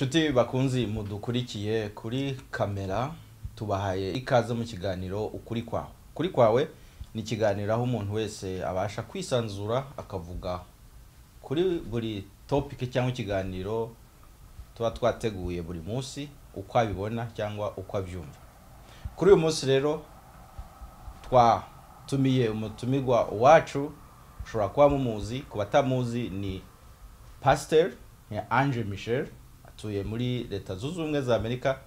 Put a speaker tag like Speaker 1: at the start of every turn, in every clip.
Speaker 1: Nshuti bakunzi mudukurikiye kuri kamera, tubahaye ikaze mu kiganiro Ukuri Kwawe. Ukuri Kwawe ni ikiganiro aho umuntu wese abasha kwisanzura akavuga kuri buri topic cyangwa ikiganiro tuba twateguye buri munsi, uko abibona cyangwa uko abyumva. Kuri uyu munsi rero twatumiye umutumirwa wacu, ushobora kuba mumuzi, ku batamuzi ni Pasiteri Ange Michel, atuye muri Leta Zunze Ubumwe za Amerika,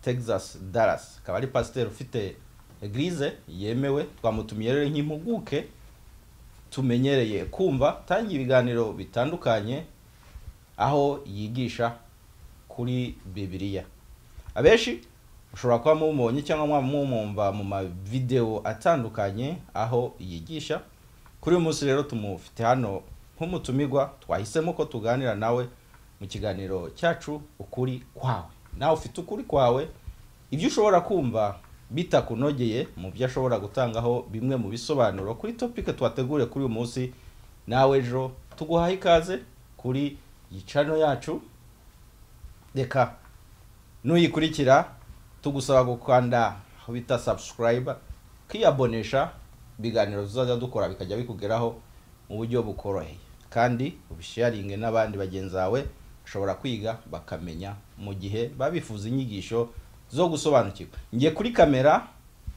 Speaker 1: Texas, Dallas, akaba ari pasiteri ufite église yemewe. Twamutumiye rero nk'impuguke tumenyereye kumva tangira ibiganiro bitandukanye aho yigisha kuri Bibiliya. Abenshi ushobora kuba mumubonye cyangwa mumwumva mu mavidewo atandukanye aho yigisha. Kuri uyu munsi rero tumufite hano nk'umutumirwa, twahisemo ko tuganira nawe mu kiganiro cyacu Ukuri Kwawe. Nawe ufite ukuri kwawe, ibyo ushobora kumva bitakunogeye mu byo ashobora gutangaho bimwe mu bisobanuro kuri topic twategure kuri uyu munsi, nawe ejo tuguhaye ikaze kuri iyi channel yacu. Reka nuyikurikira tugusaba gukanda aho bita subscribe, kwiyabonesha, ibiganiro tuzajya dukora bikajya bikugeraho mu buryo bukoroheye, kandi ubisharinge n'abandi bagenzi bawe bashobora kwiga bakamenya mu gihe baba bifuza inyigisho zo gusobanukirwa. Ngiye kuri kamera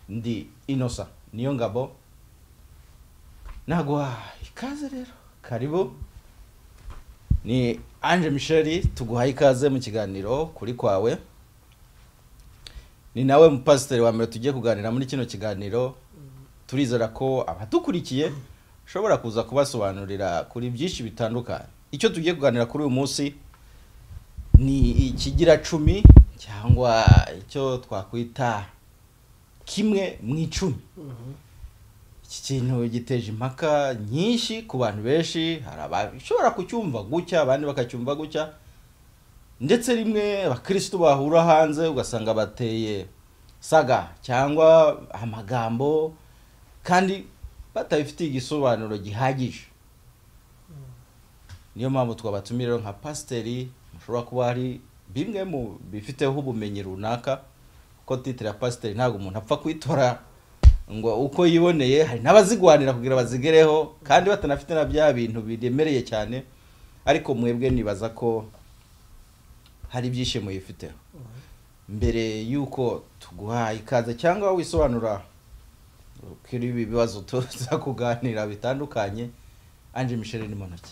Speaker 1: ndi Inosa Niyo Ngabo, naguha ikaze rero, karibu. Ni Ange Michel, tuguhaye ikaze mu kiganiro Kuri Kwawe. Ni nawe mupasiteri wa mbere tugiye kuganira muri kino kiganiro. Turizera ko abadukurikiye ushobora kuza kubasobanurira kuri byinshi bitandukanye. Icyo tugiye kuganira kuri uyu munsi ni ikigira cumi, cyangwa icyo twakwita kimwe mu icumi. Iki kintu giteje impaka nyinshi ku bantu benshi. Hari abashobora kucyumva gutya, abandi bakacyumva gutya, ndetse rimwe abakirisitu bahura hanze ugasanga bateye saga cyangwa amagambo kandi batabifitiye igisobanuro gihagije. Niyo mpamvu twabatumira rero nka pasiteri, mushobora kuba hari bimwe mu bifiteho ubumenyi runaka, kuko titre ya pasiteri ntabwo umuntu apfa kuyitora ngo uko yiboneye. Hari n'abazigwanira kugira bazigereho kandi batanafite na bya bintu biremereye cyane, ariko mwebwe nibaza ko hari ibyishimo yifiteho. Mbere y'uko tuguha ikaze cyangwa wisobanura kuri ibi bibazo tuza kuganira bitandukanye, Ange Michel ni mu ntoki.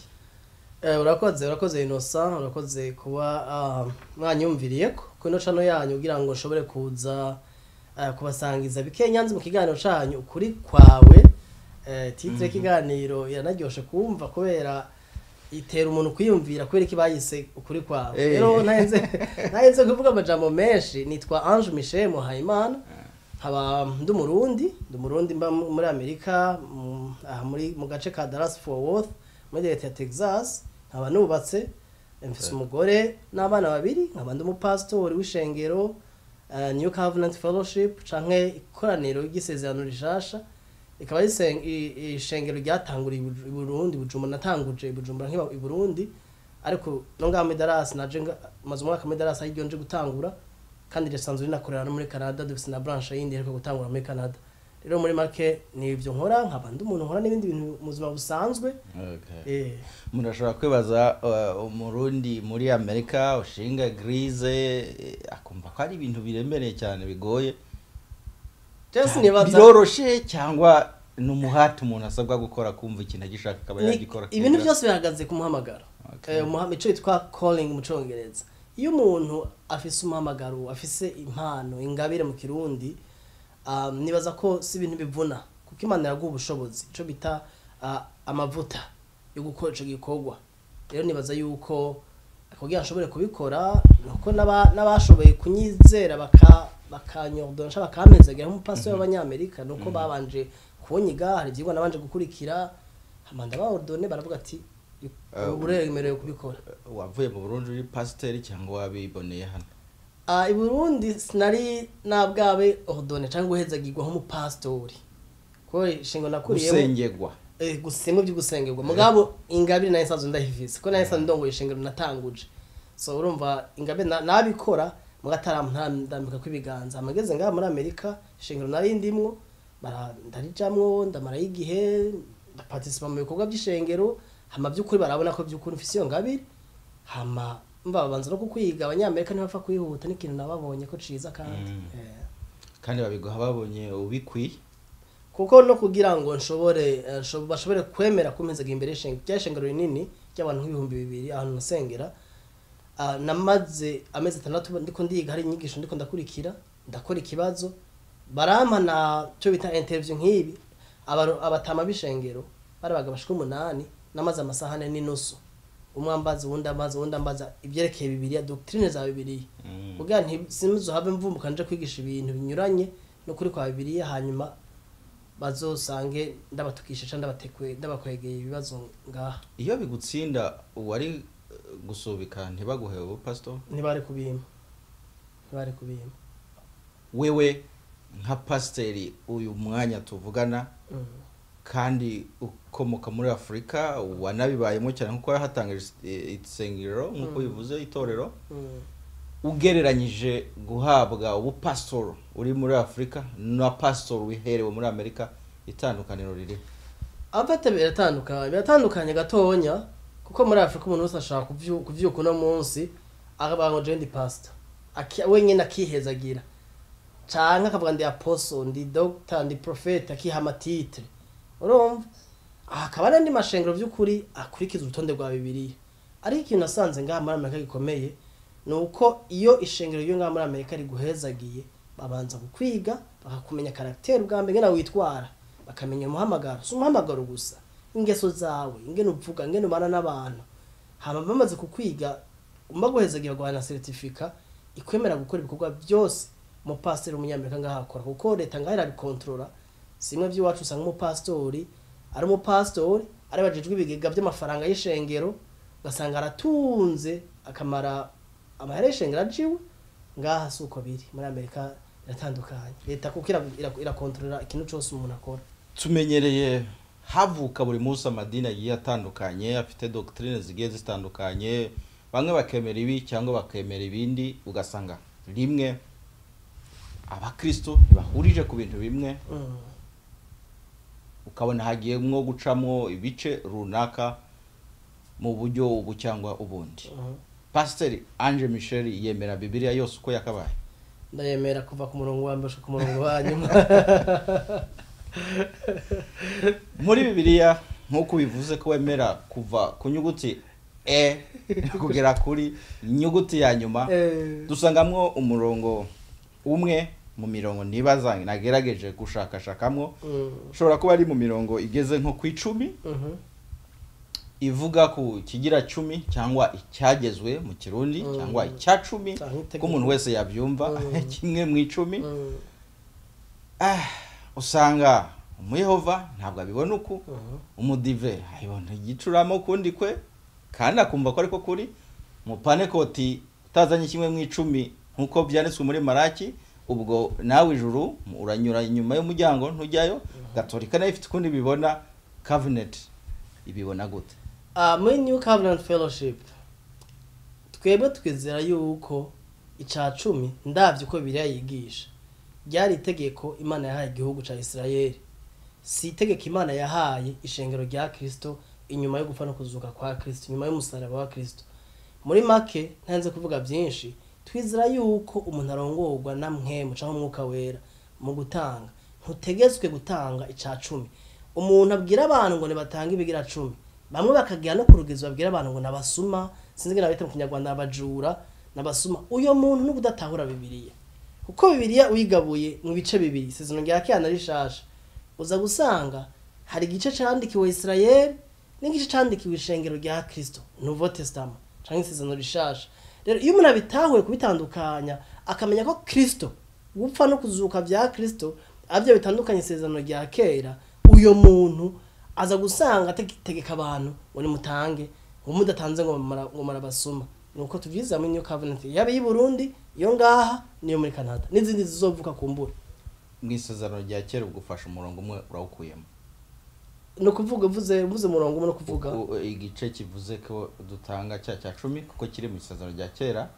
Speaker 2: Urakoze, urakoze Innocent, urakoze kuba mwanyumviriye ko kuri ino channel yanyu kugira ngo nshobore kuza kubasangiza bike nzi mu kiganiro canyu Ukuri Kwawe. Titre y'ikiganiro iranaryoshe kumva kubera itera umuntu kwiyumvira kubera iki bayise Ukuri Kwawe. Rero ntahenze kuvuga amajambo menshi, nitwa Ange Michel Muhayimana, nkaba ndi Umurundi mba muri Amerika, aha muri mu gace ka Dallas Fort Worth muri leta ya Texas. Nkaba nubatse, mfise umugore n'abana babiri, nkaba ndi umupasitori w'ishengero New Covenant Fellowship canke ikoraniro ry'isezerano rishasha, ikaba ari ishengero ryatanguriye i Burundi, Bujumbura. Natanguje i Bujumbura nkiba i Burundi, ariko no ngaha muri Dallas naje maze umwaka muri Dallas aho nje gutangura, kandi risanzwe rinakorera no muri Canada, dufise na branche yindi iheruka gutangura muri Canada. Rero muri make ni ivyo nkora, nkaba ndi umuntu nkora n'ibindi bintu mu buzima busanzwe.
Speaker 1: Umuntu ashobora kwibaza, Umurundi muri Amerika ushinga église, akumva ko ari ibintu biremereye cyane bigoye.
Speaker 2: Jewe sinibaza.
Speaker 1: Biroroshe cyangwa ni umuhati umuntu asabwa gukora, kumva ikintu agishaka akaba yagikora?
Speaker 2: Ibintu byose bihagaze ku muhamagaro. Ico yitwa calling mu Congereza. Iyo umuntu afise umuhamagaro, afise impano, ingabire mu Kirundi, nibaza ko si ibintu bivuna, kuko Imana iraguha ubushobozi, ico bita amavuta yo gukora ico gikorwa. Rero nibaza yuko kugira nshobore kubikora nuko n'abashoboye kunyizera bakanyordonsha, bakampezagera nk'umupasiteri w'Abanyamerika, nuko babanje kunyiga, hari ivyigwa nabanje gukurikira, hama ndabaordonne, baravuga ati uremerewe kubikora.
Speaker 1: Wavuye mu Burundi uri pasiteri cyangwa wabiboneye hano?
Speaker 2: Ah, i Burundi sinari nabwabe ordonné cyangwa guhezagirwa nk'umupasitori, kuko ishingo nakuriyemo
Speaker 1: Gusengerwa.
Speaker 2: Gusenga byo gusengerwa, mugabo ingabire nayo nsanzwe ndayifise, ko nayo nsanzwe ndongoye ishengero natanguje. So urumva ingabe nabikora mugatarandambika kw'ibiganza. Amageze ngaha muri Amerika, ishengero nari ndimwo ndarijamwo, ndamarayo igihe, ndaparticipa mu bikorwa by'ishengero. Hama by'ukuri barabona ko by'ukuri mfise iyo ngabire, hama mba babanza no kukwiga. Abanyamerika ntibapfa kwihuta, n'ikintu nababonye ko ciza kandi.
Speaker 1: Kandi babiguha babonye ubikwiye.
Speaker 2: Kuko no kugira ngo nshobore bashobore kwemera kumpezaga imbere y'ishengero, rya shengero rinini ry'abantu 2000 ahantu nasengera. Namaze amezi 6 ndiko ndiga, hari inyigisho ndiko ndakurikira, ndakora ikibazo, barampa na cyo bita interview nk'ibi. Abatama b'ishengero bari abagabo bashika 8, namaze amasaha 4.5, umwe ambaza, uwundi ambaza, uwundi ambaza ibyerekeye Bibiliya, doctrine za Bibiliya, kugira nti simuzohave mvumbuka nje kwigisha ibintu binyuranye no kuri kwa Bibiliya, hanyuma bazosange ndabatukisha canke ndabakwegeye ibibazo ngaha.
Speaker 1: Iyo bigutsinda uwari gusubika ntibaguhe ubu pastor?
Speaker 2: Ntibari kubimpa, ntibari kubimpa.
Speaker 1: Wewe nka pasiteri uyu mwanya tuvugana, kandi ukomoka muri Afurika, wanabibayemo cyane nkuko yahatangije isengero nkuko bivuze itorero, ugereranyije guhabwa ubupasitoro uri muri Afurika na pasitoro wiherewe muri Amerika, itandukaniro riri?
Speaker 2: Afate biratandukanye, biratandukanye gatonya, kuko muri Afurika umuntu wese ashaka kuvyuka uno munsi akavuga ngo je ndi pastor, wenyine akihezagira, canke akavuga ndi apostle, ndi doctor, ndi prophet, akiha amatitre. Urumva hakaba n'andi mashengero by'ukuri akurikiza urutonde rwa Bibiliya. Ariko ikintu nasanze ngaha muri Amerika gikomeye ni uko iyo ishengero ryo ngaha muri Amerika riguhezagiye, babanza kukwiga, bakakumenya caractère bwa mbere, ngene witwara, bakamenya umuhamagaro. Si umuhamagaro gusa, ingeso zawe, ingene uvuga, ingene ubana n'abantu. Hama bamaze kukwiga, baguhezagiye, baguha na certificat ikwemera gukora ibikorwa byose umupasiteri w'umunyamerika ngaha akora, kuko leta ngaha irabikontorora. Simwe by'iwacu usanga umupasitori ari umupasitori ari bajejwe ibigega by'amafaranga y'ishengero, ugasanga aratunze akamara amahera y'ishengero ajiwe. Ngaha si uko biri muri Amerika, biratandukanye. Leta kuko irakontorora ikintu cose umuntu akora.
Speaker 1: Tumenyereye havuka buri munsi amadini agiye atandukanye afite doctrine zigiye zitandukanye, bamwe bakemera ibi cyangwa bakemera ibindi, ugasanga rimwe abakristo ntibahurije ku bintu bimwe, ukabona hagiyemwo gucamwo ibice runaka mu buryo ubu cyangwa ubundi. Pasiteri Ange Michel yemera Bibiliya yose uko yakabaye?
Speaker 2: Ndayemera kuva ku murongo wa mbere gushika ku murongo wa nyuma.
Speaker 1: Muri Bibiliya, nk'uko bivuze ko wemera kuva ku nyuguti E kugera kuri nyuguti ya nyuma, dusangamwo umurongo umwe mu mirongo nibaza nagerageje gushakashakamwo, ushobora kuba ari mu mirongo igeze nko ku 10, ivuga ku kigira 10 cyangwa icyagezwe mu Kirundi, cyangwa icya 10,
Speaker 2: Canke itegeko.
Speaker 1: ko umuntu wese yabyumva, 1 mu 10. Usanga umuyehova ntabwo abibona uku, umudive abibona igicuramo kundi kwe kandi akumva ko ariko kuri, umupanekoti utazanye 1 mu 10 nkuko byanditswe muri Maraki, ubwo nawe ijuru uranyura inyuma y'umuryango ntujyayo. Gatolika nayo ifite ukundi bibona, Covenant ibibona gute?
Speaker 2: Muri New Covenant Fellowship twebwe twizera yuko ica 10, ndavye uko Bibiliya yigisha, ryari itegeko Imana yahaye igihugu ca Israel, si itegeko Imana yahaye ishengero rya Kristo inyuma yo gupfa no kuzuka kwa Kristo, inyuma y'umusaraba wa Kristo. Muri make, ntanze kuvuga byinshi, twizera yuko umuntu arongorwa na mpwemu canke umwuka wera mu gutanga. Ntutegetswe gutanga ica 10. Umuntu abwira abantu ngo nibatange ibigira 10, bamwe bakagira no kurugezo babwira abantu ngo nabasuma, sinzi ngene babita mu Kinyarwanda, abajura nabasuma. Uyo muntu no kudatahura Bibiliya, kuko Bibiliya uyigabuye mu bice bibiri, isezerano rya kera na rishasha, uza gusanga hari igice candikiwe Israel n'igice candikiwe ishengero rya Kristo, Nouveau Testament canke isezerano rishasha. Rero iyo umuntu abitahuye kubitandukanya, akamenya ko Kristo, gupfa no kuzuka vya Kristo avyo bitandukanye isezerano rya kera, uyo muntu aza gusanga ategeka abantu ngo nimutange, ngo mudatanze ngo marabasuma. Nuko tuvyiza muri New Covenant, yaba i Burundi, iyo ngaha niyo muri Canada n'izindi zizovuka kumbura.
Speaker 1: Mu isezerano rya kera ubwo ufashe umurongo umwe urawukuyemo.
Speaker 2: Ni ukuvuga uvuze umurongo umwe, no kuvuga
Speaker 1: Igice kivuze ko dutanga cya cumi kuko kiri mu isezerano rya kera,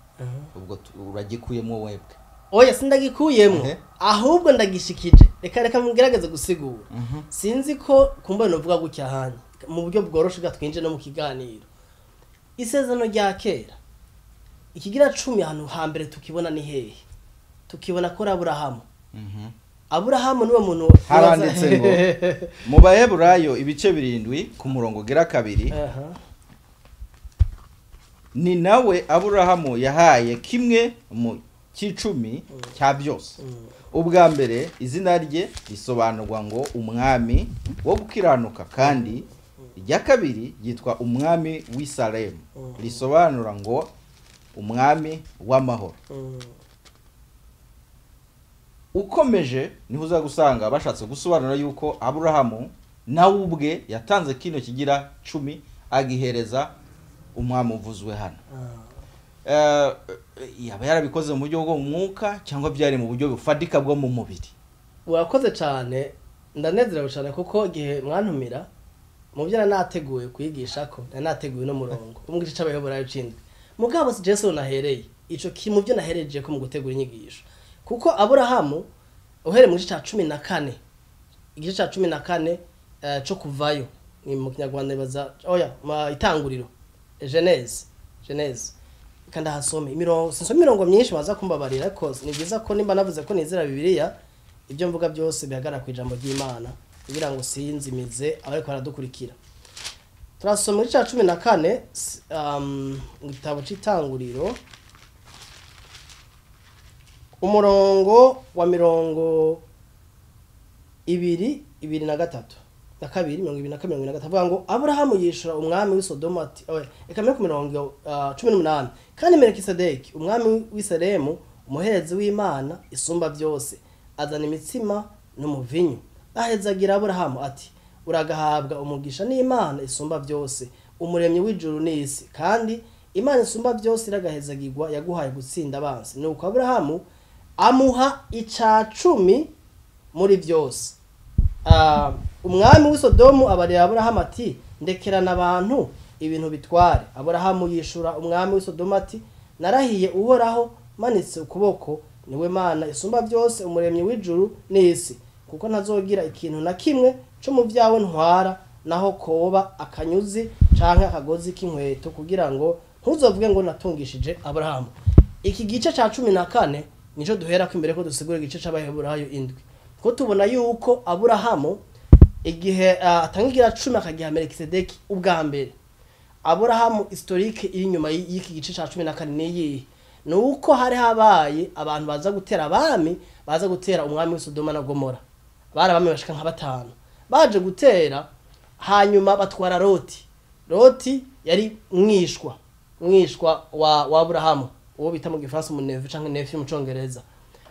Speaker 1: ubwo uragikuyemo webwe?
Speaker 2: Oya, sindagikuyemo, ahubwo ndagishikije. Reka mugerageze gusigura. Sinzi ko kumba novuga gutya hanya mu buryo bworoshe bwa twinje no mu kiganiro. Isezerano rya kera, ikigira cumi, ahantu hambere tukibona ni hehe? Tukibona ko ari Aburahamu. Aburahamu niwe muntu.
Speaker 1: Haranditse ngo mu Baheburayo ibice 7 ku murongo ugera 2: "Ni nawe Aburahamu yahaye kimwe mu cy'icumi cya byose." Ubwa mbere izina rye risobanurwa ngo "umwami wo gukiranuka", kandi irya kabiri ryitwa "umwami w'i Salemu", risobanura ngo "umwami w'amahoro". Ukomeje niho uza gusanga bashatse gusobanura yuko Aburahamu nawe ubwe yatanze kino kigira cumi, agihereza umwami uvuzwe hano. Yaba yarabikoze mu buryo bwo mu mwuka cyangwa byari mu buryo bufatika bwo mu mubiri?
Speaker 2: Urakoze cyane, ndanezerewe cyane kuko igihe mwantumira mu byo nari nateguye kwigisha ko nari nateguye no murongo mu gice c'Abaheburayo c'indwi. Mugabo si Jesu nahereye ico ki mu byo nahereje ko mu gutegura inyigisho, kuko Aburahamu uhereye mu gice ca 14, igice ca 14 co Kuvayo, ni mu Kinyarwanda baza, oya, ma Itanguriro, Genèse. Kandi ahasome imirongo, sinsome imirongo myinshi, baza kumbabarira, ariko ni byiza ko nimba navuze ko nizera Bibiliya, ibyo mvuga byose bihagarara ku ijambo ry'Imana, kugira ngo sinzimize abariko baradukurikira. Turasoma muri ca 14, mu gitabo c'Itanguriro, umurongo wa mirongo ibiri na gatatu na kabiri, 22, 23, avuga ngo: "Aburahamu yishura umwami w'i Sodoma ati", oya, reka mbere ku mirongo 18: "Kandi Melikisedeki, umwami w'i Salemu, umuherezi w'Imana Isumba Byose, azana imitsima n'umuvinyu, ahezagira Aburahamu ati: 'Uragahabwa umugisha n'Imana Isumba Byose, Umuremyi w'ijuru n'isi, kandi Imana Isumba Byose iragahezagirwa yaguhaye gutsinda abansi.' Nuko Aburahamu amuha ica cumi muri byose. Umwami w'i Sodomu abarira Aburahamu ati: 'Ndekerana abantu, ibintu bitware.' Aburahamu yishura umwami w'i Sodomu ati: 'Narahiye Uhoraho manitse ukuboko, niwe Mana Isumba Byose, Umuremyi w'ijuru n'isi, kuko ntazogira ikintu na kimwe co mu vyawe ntwara, naho koba akanyuzi canke akagozi k'inkweto, kugira ngo ntuzovuge ngo natungishije Aburahamu.'" Iki gice ca 14 nico duherako imbere ko dusigura igice c'Abaheburayo 7, ko tubona yuko Aburahamu igihe atanga igira cumi akagiha Melikisedeki ubwa mbere. Aburahamu, historique iri inyuma y'iki gice ca 14 ni iyihe? Ni uko hari habaye abantu baza gutera, abami baza gutera umwami w'i Sodoma na Gomora. Bari abami bashika nka batanu baje gutera, hanyuma batwara Loti. Loti yari mwishwa wa Aburahamu, uwo bita mu Gifaransa umu neveu canke nephew mu Congereza.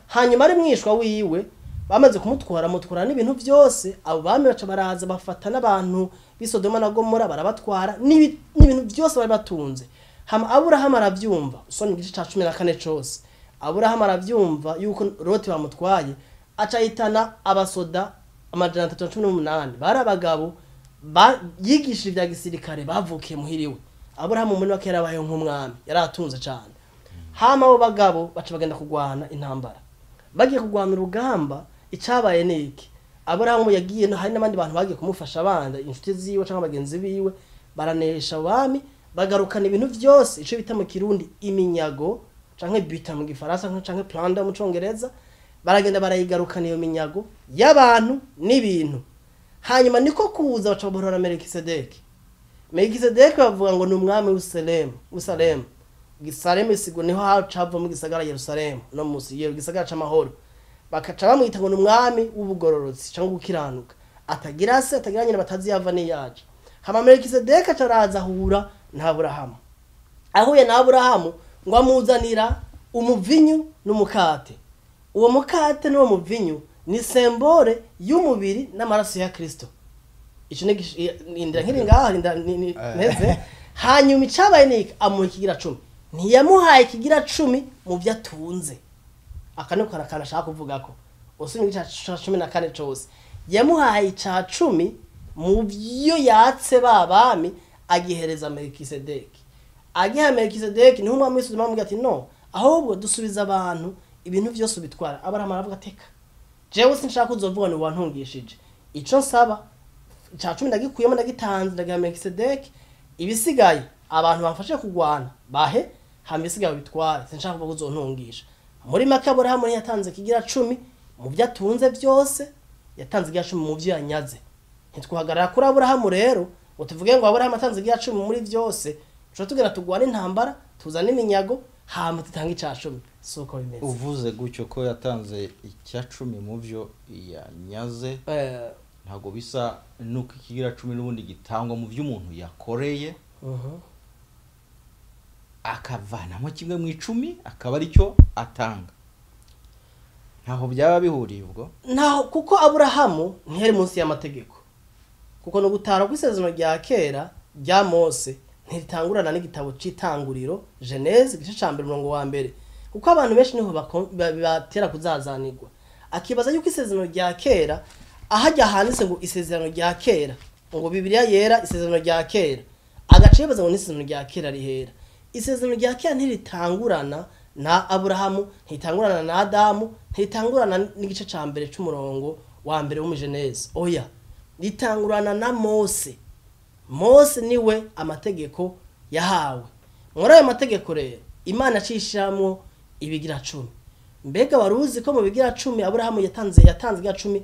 Speaker 2: Hanyuma ari mwishwa wiwe, bamaze kumutwara, mutwara n'ibintu byose. Abo bami baca baraza bafata n'abantu b'i Sodoma na Gomora, barabatwara n'ibintu byose bari batunze. Hama Aburahamu aravyumva. Usomye igice ca 14 cose, Aburahamu aravyumva yuko Loti bamutwaye, aca yitana abasoda 318, bari abagabo yigishije ibya gisirikare bavukiye muhiriwe. Aburahamu muri wake yarabayeho nk'umwami, yari atunze cane. Hama abo bagabo baca bagenda kurwana intambara. Bagiye kurwana urugamba, icabaye ni iki? Aburahamu yagiye no hari n'abandi bantu bagiye kumufasha banda, inshuti ziwe canke bagenzi biwe, baranesha abami, bagarukana ibintu vyose, ico bita mu Kirundi iminyago, canke butin mu Gifaransa, canke plunder mu Congereza. Baragenda barayigarukana iyo minyago y'abantu n'ibintu. Hanyuma niko kuza baca babohora Melikisedeki. Melikisedeki bavuga ngo ni umwami w'Usalemu. Usalemu, Gisalemu isigo niho hacava mu gisagara Yerusalemu no musi yeru gisagara c'amahoro. Bakaca bamwita ngo ni umwami w'ubugororotsi cyangwa gukiranuka, atagira se, atagira nyina, batazi yava n'iyaje. Hama Melikisedeki aca araza ahura na Aburahamu. Ahuye na Aburahamu, ngo amuzanira umuvinyu n'umukate. Uwo mukate n'uwo muvinyu ni symbole y'umubiri n'amaraso ya Kristo. Ico ni indira nkiri ngaho neze. Hanyuma icabaye ni iki? Amuha ikigira cumi. Ntiyamuhaye ikigira cumi mu byo atunze. Aka niko kantu ashaka kuvuga ko usomye igice ca 14 cose, yamuhaye ica cumi. mu byo yatse ba bami, agihereza Melikisedeki. Agiha Melikisedeki, niho umwami w'Isodoma amubwira ati no, ahubwo dusubiza abantu ibintu byose ubitwara. Aburahamu aravuga ati teka, jewe sinshaka uzovuga ni wantungishije, ico nsaba ca cumi ndagikuyemo, ndagitanze, ndagiha Melikisedeki, ibisigaye abantu bamfashe kugwana bahe, hama ibisigaye bitware, sinshaka kuvuga uzontungisha. Muri make Aburahamu ntiyatanze kigira cumi mu byo atunze byose, yatanze igira cumi mu byo yanyaze. Ntitwahagarara kuri Aburahamu rero ngo tuvuge ngo Aburahamu atanze igira cumi muri byose, tuca tugera tugwana intambara, tuzane iminyago, hama dutange ica cumi. Si uko bimeze.
Speaker 1: Uvuze gutyo ko yatanze icya cumi mu byo yanyaze, ntabwo bisa nuko ikigira cumi n'ubundi gitangwa mu byo umuntu yakoreye, akavanamo kimwe mu icumi akaba aricyo atanga. Ntaho byaba bihuriye ubwo?
Speaker 2: Ntaho, kuko Aburahamu ntiyari munsi y'amategeko, kuko no gutara kw'isezerano rya kera rya Mose ntiritangurana n'igitabo c'itanguriro, Genese igice ca mbere umurongo wa mbere, kuko abantu benshi niho batera kuzazanirwa, akibaza yuko isezerano rya kera ahajya handitse ngo isezerano rya kera, ngo Bibiliya yera isezerano rya kera, agace yibaza ngo n'isezerano rya kera rihera. Isezerano rya kera ntiritangurana na Aburahamu, ntiritangurana na Adamu, ntiritangurana n'igice ca mbere c'umurongo wa mbere w'umugenese. Oya, ritangurana na Mose. Mose niwe amategeko yahawe. Muri ayo mategeko rero Imana acishamwo ibigira cumi. Mbega wari uzi ko mu bigira cumi Aburahamu yatanze igira cumi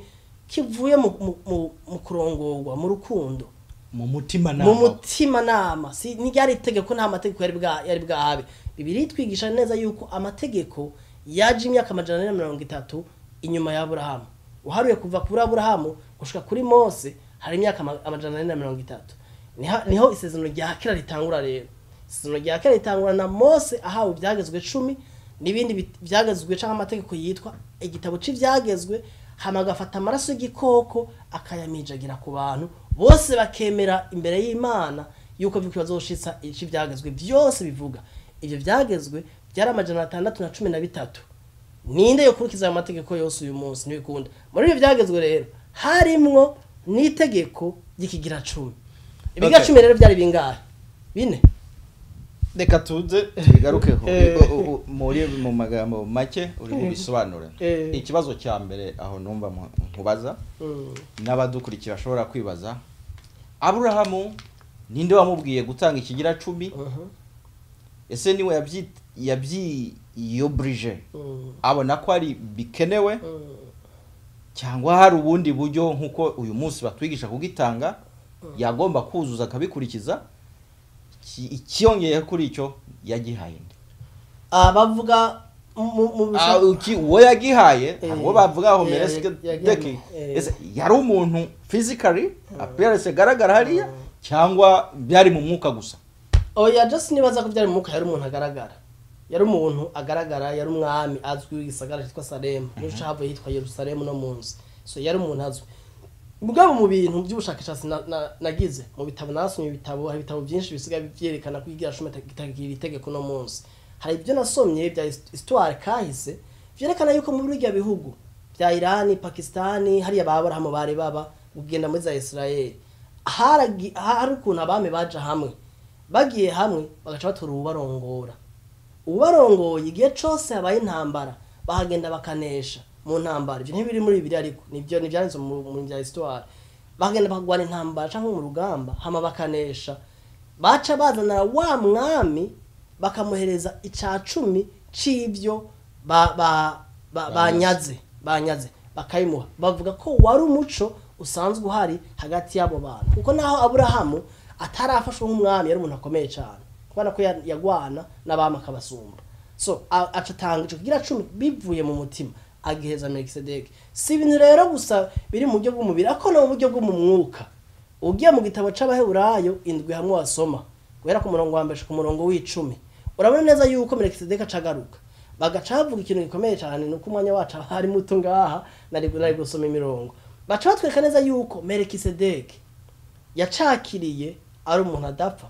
Speaker 2: kivuye mu kurongorwa, mu rukundo,
Speaker 1: mu mutima nama.
Speaker 2: Mu mutima nama. Si ntiryari itegeko, nta mategeko yari bwabe. Bibiliya itwigisha neza yuko amategeko yaje imyaka 430 inyuma ya Aburahamu. Uharuye kuva kuri Aburahamu gushika kuri Mose hari imyaka 430. Niho isezerano rya kera ritangura rero. Isezerano rya kera ritangura na Mose ahawe ibyagezwe 10 n'ibindi byagezwe canke amategeko yitwa igitabo c'ivyagezwe, hama agafata amaraso y'igikoko akayamijagira ku bantu bose bakemera imbere y'Imana yuko vyuko bazoshitsa ivyagezwe byose bivuga. Ivyo vyagezwe byari 613. Ninde yokurikiza ayo mategeko yose uyu munsi? Ntibikunda. Muri ivyo vyagezwe rero harimwo n'itegeko ry'ikigira cumi. Ibigira cumi rero byari bingahe? 4.
Speaker 1: Reka tuze tubigarukeho muri mu magambo make uri bubisobanure. Ikibazo cya mbere aho numva nkubaza n'abadukurikira ashobora kwibaza, Aburahamu ninde wamubwiye gutanga ikigira cumi? Ese niwe yabyiyobrije abona ko ari bikenewe, cyangwa hari ubundi buryo nkuko uyu munsi batwigisha kugitanga yagomba kuzuza akabikurikiza? Ikiyongeye kuri icyo yagihaye nde?
Speaker 2: Bavuga
Speaker 1: uwo yagihaye abo bavuga aho Melikisedeki ese yari umuntu physically appearance garagara hariya, cyangwa byari mu mwuka gusa?
Speaker 2: Oya, just nibaza ko byari mu mwuka. Yari umuntu agaragara, yari umuntu agaragara, yari umwami azwi w'igisagara cyitwa Salemu, nico havuye yitwa Yerusalemu no munsi. So yari umuntu azwi. Mugabo mu bintu by'ubushakashatsi nagize mu bitabo, nasomye ibitabo, hari ibitabo byinshi bisigaye byerekana ko igira cumi itagira itegeko no munsi. Hari ibyo nasomye bya histoire kahise byerekana yuko muri birya bihugu bya Irani, Pakistani, hariya ba Aburahamu bari baba kugenda muri za Israel, hari ukuntu abami baja hamwe, bagiye hamwe bagaca batora ubarongora. Ubarongoye igihe cose habaye intambara bahagenda bakanesha mu ntambara. Ivyo ntibiri muri Bibiliya ariko nivyo nivyanditse mu bya histoire. Bagenda bakagwana intambara canke mu rugamba hama bakanesha, baca bazana wa mwami bakamuhereza ica cumi c'ivyo banyaze bakayimuha. Bavuga ko wari umuco usanzwe uhari hagati y'abo bantu, kuko naho Aburahamu atarafashwe nk'umwami yari umuntu akomeye cyane, kubera ko yagwana n'abami akabasumba. So acatanga ico kigira cumi bivuye mu mutima agiheza Melikisedeki. Si ibintu rero gusa biri mu buryo bw'umubiri, ariko no mu buryo bwo mu mwuka. Ugiye mu gitabo c'Abaheburayo 7 hamwe wasoma guhera ku murongo wa mbere ku murongo w'icumi, urabona neza yuko Melikisedeki acagaruka. Bagaca bavuga ikintu gikomeye cyane, nuko umwanya wacu hari muto ngaha nari gusoma imirongo. Baca batwereka neza yuko Melikisedeki yacakiriye ari umuntu adapfa.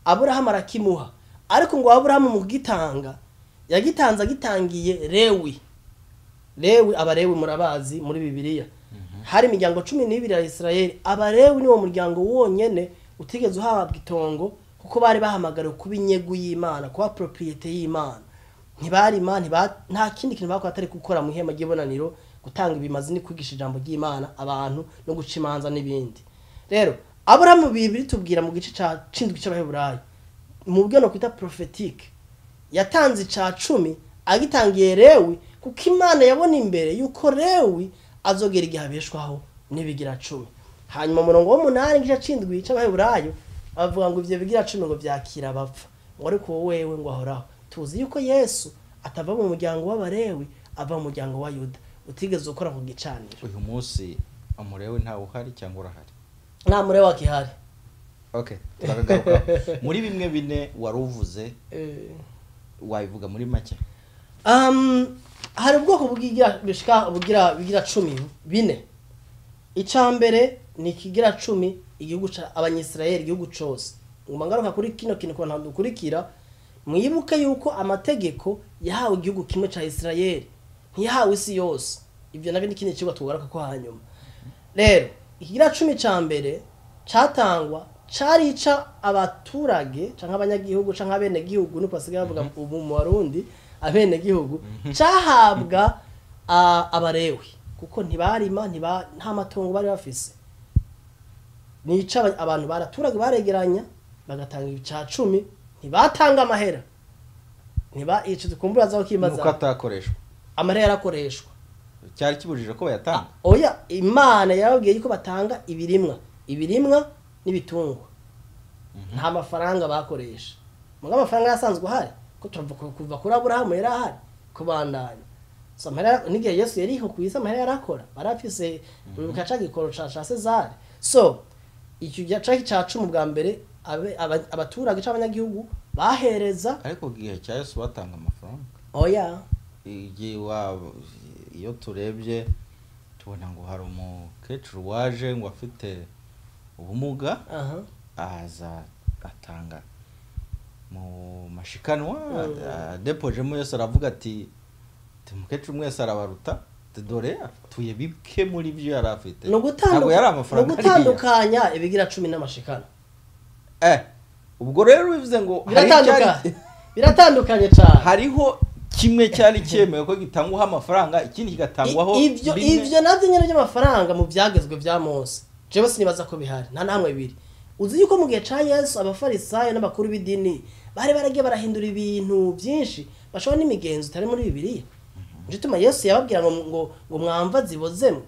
Speaker 2: Aburahamu arakimuha, ariko ngo Aburahamu mu gitanga yagitanze agitangiye Lewi. Lewi, abarewi murabazi muri Bibiliya. Hari imiryango 12 ya Isirayeli. Abalewi niwo muryango wonyene utigeze uhabwa itongo, kuko bari bahamagariwe kuba inyegu y'Imana, kuba propriété y'Imana. Ntibarima, nta kindi kintu bakora atari gukora mu ihema ry'ibonaniro, gutanga ibimazi no kwigisha ijambo ry'Imana abantu no guca imanza n'ibindi. Rero Aburahamu, Bibiri tubwira mu gice ca cindwi c'Abaheburayo, mu buryo no kwita prophétique, yatanze ica 10 agitangiye Lewi, kuko Imana yabona imbere yuko Lewi azogera igihe abeshwaho n'ibigira 10. Hanyuma umurongo w'umunani, igice c'indwi c'Abaheburayo, bavuga ngo ivyo bigira 10 ngo vyakira abapfa, ngo ariko wowe ngo ahoraho. Tuzi yuko Yesu atava mu muryango w'Abalewi, ava mu muryango wa Yuda utigeze ukora ku gicaniro.
Speaker 1: Uyu munsi umurewe ntawe uhari cyangwa urahari?
Speaker 2: Nta murewi akihari.
Speaker 1: Okay, turakagaruka muri bimwe bine wari uvuze. Wabivuga muri make?
Speaker 2: Hari ubwoko bw'igira bishika bugira bigira 10 bine. Ica mbere ni ikigira 10 igihugu ca Abanyisirayeli, igihugu cose. Nguma ngaruka kuri kino kintu ku bantu dukurikira, mwibuke yuko amategeko yahawe igihugu kimwe ca Isirayeli, ntiyahawe isi yose. Ibyo nabyo ni ikindi kigo tugaruka ko hanyuma. Rero ikigira 10 ca mbere catangwa cari ica abaturage canke abanyagihugu canke abenegihugu, nuko basigaye bavuga ubu mu Barundi, abenegihugu. Cahabwa Abarewi, kuko ntibarima, nta matongo bari bafise. Nica abantu baraturage baregeranya bagatanga ica 10, ntibatanga amahera. Ntiba ico tukumbura za
Speaker 1: Nuko
Speaker 2: kimaza.
Speaker 1: Atakoreshwa?
Speaker 2: Amahera yarakoreshwa.
Speaker 1: Cyari kibujije ko bayatanga?
Speaker 2: Oya, Imana yarababwiye yuko batanga ibirimwa, ibirimwa n'ibitungwa, nta mafaranga bakoresha. Muga amafaranga yasanzwe ahari ko tuva kuva kuri Aburahamu yari ahari kubandanya. So amahera, n'igihe Yesu yariho ku isi, amahera yarakora, barafise. Uribuka ca gikoro ca Sezari. So icyo gihe ca 10 bwa mbere abaturage c'abanyagihugu bahereza.
Speaker 1: Ariko igihe cya Yesu batanga amafaranga?
Speaker 2: Oya.
Speaker 1: Igihe iyo turebye tubona ngo hari umukecuru waje ngo afite ubumuga, aza atanga mu mashikanwa, adepojemo. Yesu aravuga ati: "Umukecuru mwese arabaruta." Ati, "Dore atuye bike muri byo yari afite."
Speaker 2: Ni
Speaker 1: Ntabwo yari amafaranga hariya.
Speaker 2: ugutandukanya ibigira 10 n'amashikano.
Speaker 1: Ubwo rero bivuze ngo hari
Speaker 2: Biratandukanye, biratandukanye cyane.
Speaker 1: Hariho kimwe cyari cyemewe ko gitangwaho amafaranga, ikindi kigatangwaho
Speaker 2: Ibyo
Speaker 1: bimwe.
Speaker 2: Ibyo nabyo nyine by'amafaranga mu byagezwe bya Mose, jewe sinibaza ko bihari, nta namwe biri. Uzi yuko mu gihe ca Yesu Abafarisayo n'abakuru b'idini bari baragiye barahindura ibintu byinshi, bashobora n'imigenzo itari muri Bibiliya. Nico gituma Yesu yababwira ngo mwamva zibozemwe,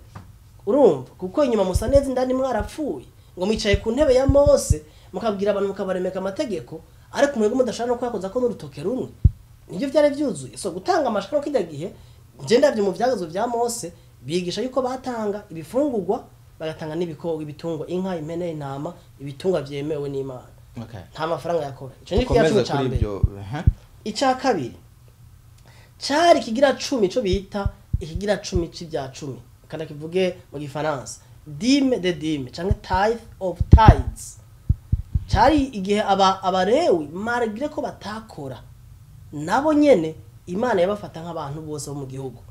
Speaker 2: urumva, kuko inyuma musa neza, indani mwarapfuye. Ngo mwicaye ku ntebe ya Mose, mukabwira abantu, mukabaremeka amategeko, ariko mwebwe mudashobora no kuyakoza ko n'urutoke rumwe. Nibyo byari byuzuye. So gutanga amashikano kijya gihe, nje ndavye mu vyagezwe vya Mose, bigisha yuko batanga ibifungurwa, bagatanga n'ibikoko, ibitungwa, inka, impene, intama, ibitungwa vyemewe n'Imana. Nta mafaranga yakora. Ico ni ikigira
Speaker 1: Dukomeze
Speaker 2: 10 ca
Speaker 1: kuri
Speaker 2: mbere.
Speaker 1: ibyo, aha.
Speaker 2: Icya kabiri cari ikigira 10, ico bita ikigira 10 c'ibya 10, kandi kivuge mu Gifaransa dîme de dîme canke tithe of tithes. Cari igihe Abarewi, malgré ko batakora, nabo nyene Imana yabafata nk'abantu bose bo mu gihugu.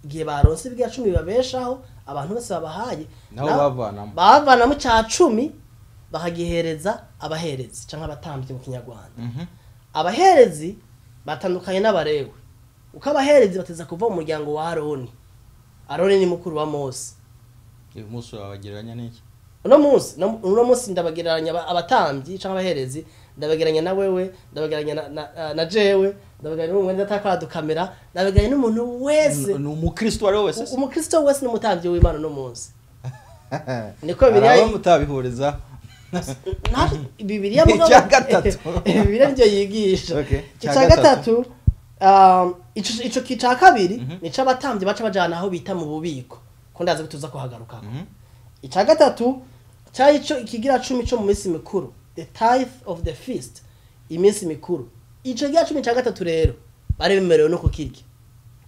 Speaker 2: Igihe baronse ibigira 10 bibabeshaho, abantu bose babahaye,
Speaker 1: Nabo bavanamo.
Speaker 2: Bavanamo ca 10, bakagihereza abaherezi canke abatambyi mu Kinyarwanda. Abaherezi batandukanye n'Abarewi, uko abaherezi bateza kuva mu muryango wa Aroni. Aroni ni mukuru wa Mose.
Speaker 1: Uyu munsi wabagereranya n'iki?
Speaker 2: Uno munsi ndabagereranya abatambyi canke abaherezi, ndabagereranya na wewe, ndabagereranya na jewe, ndabagereranya n'umwe atakora dukamera, ndabagereranya n'umuntu wese.
Speaker 1: Ni umukristo uwo ari we wese se?
Speaker 2: Umukristo wese n'umutambyi w'Imana uno munsi. Niko Bibiliya.
Speaker 1: Hari abo mutabihuriza.
Speaker 2: Bibiliya mugabo.
Speaker 1: Icya gatatu.
Speaker 2: Bibiliya nivyo yigisha.
Speaker 1: Okay, icya
Speaker 2: Icya
Speaker 1: gatatu.
Speaker 2: gatatu, ico kica kabiri nico abatambyi baca bajana aho bita mu bubiko, ko ndazi ko tuza kuhagarukako. Icya gatatu cyari ico ikigira 10 co mu minsi mikuru, the tithe of the feast, iminsi mikuru. Ico kigira 10 cya gatatu rero bari bemerewe no kukirya.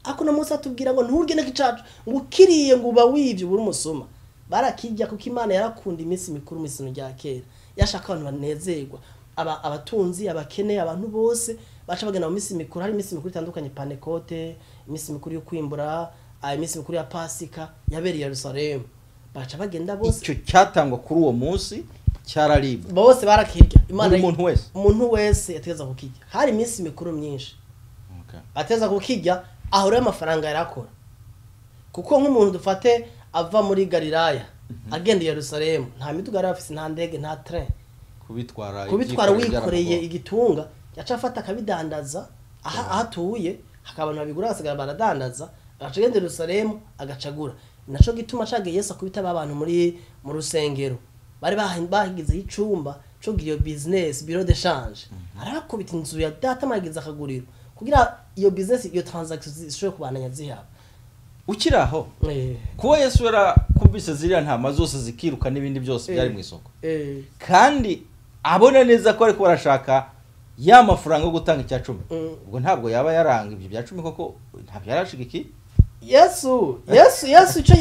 Speaker 2: Ako no munsi atubwira ngo nturye n'igicacu, ngo ukiriye ngo uba wivye, ubura umusuma. Barakirya kuko Imana yarakunda iminsi mikuru mu isino rya kera, yashaka abantu banezerwa, abatunzi, abakene, abantu bose baca bagenda mu minsi mikuru. Hari iminsi mikuru itandukanye: Pantekote, iminsi mikuru yo kwimbura, iminsi mikuru ya Pasika yabereye Yerusalemu. Baca bagenda bose.
Speaker 1: Icyo cyatangwa kuri uwo munsi cyararibwa?
Speaker 2: Bose barakirya. Imana,
Speaker 1: Buri muntu wese?
Speaker 2: Umuntu wese yategeza kukirya. Hari iminsi mikuru myinshi ateza kukirya. Aho rero amafaranga yarakora, kuko nk'umuntu dufate ava muri Galilaya agenda i Yerusalemu, nta miduga yari afise, nta ndege, nta train.
Speaker 1: Kubitwara,
Speaker 2: Kubitwara
Speaker 1: ibyikoreye
Speaker 2: wikoreye
Speaker 1: byaramugoye.
Speaker 2: igitunga, yaca afata akabidandaza aho atuye, hakaba abantu babigura, basigara baradandaza, agaca agenda i Yerusalemu agacagura. Naco gituma cagiye Yesu akubita ba bantu muri mu rusengero bari bahigizeho icumba co kugira iyo business, bureau de change. Arabakubita, "Inzu ya Data mwagize akaguriro," kugira iyo business, iyo transaction zishobore kubandanya zihaba.
Speaker 1: Ukiri aho, kuba Yesu yarakubise ziriya ntama zose zikiruka n'ibindi byose byari mu isoko, kandi abona neza ko ariko barashaka ya mafaranga yo gutanga icya cumi, ubwo ntabwo yaba yaranga ibyo bya cumi koko? Ntabwo yarashigikiye?
Speaker 2: Yesu ico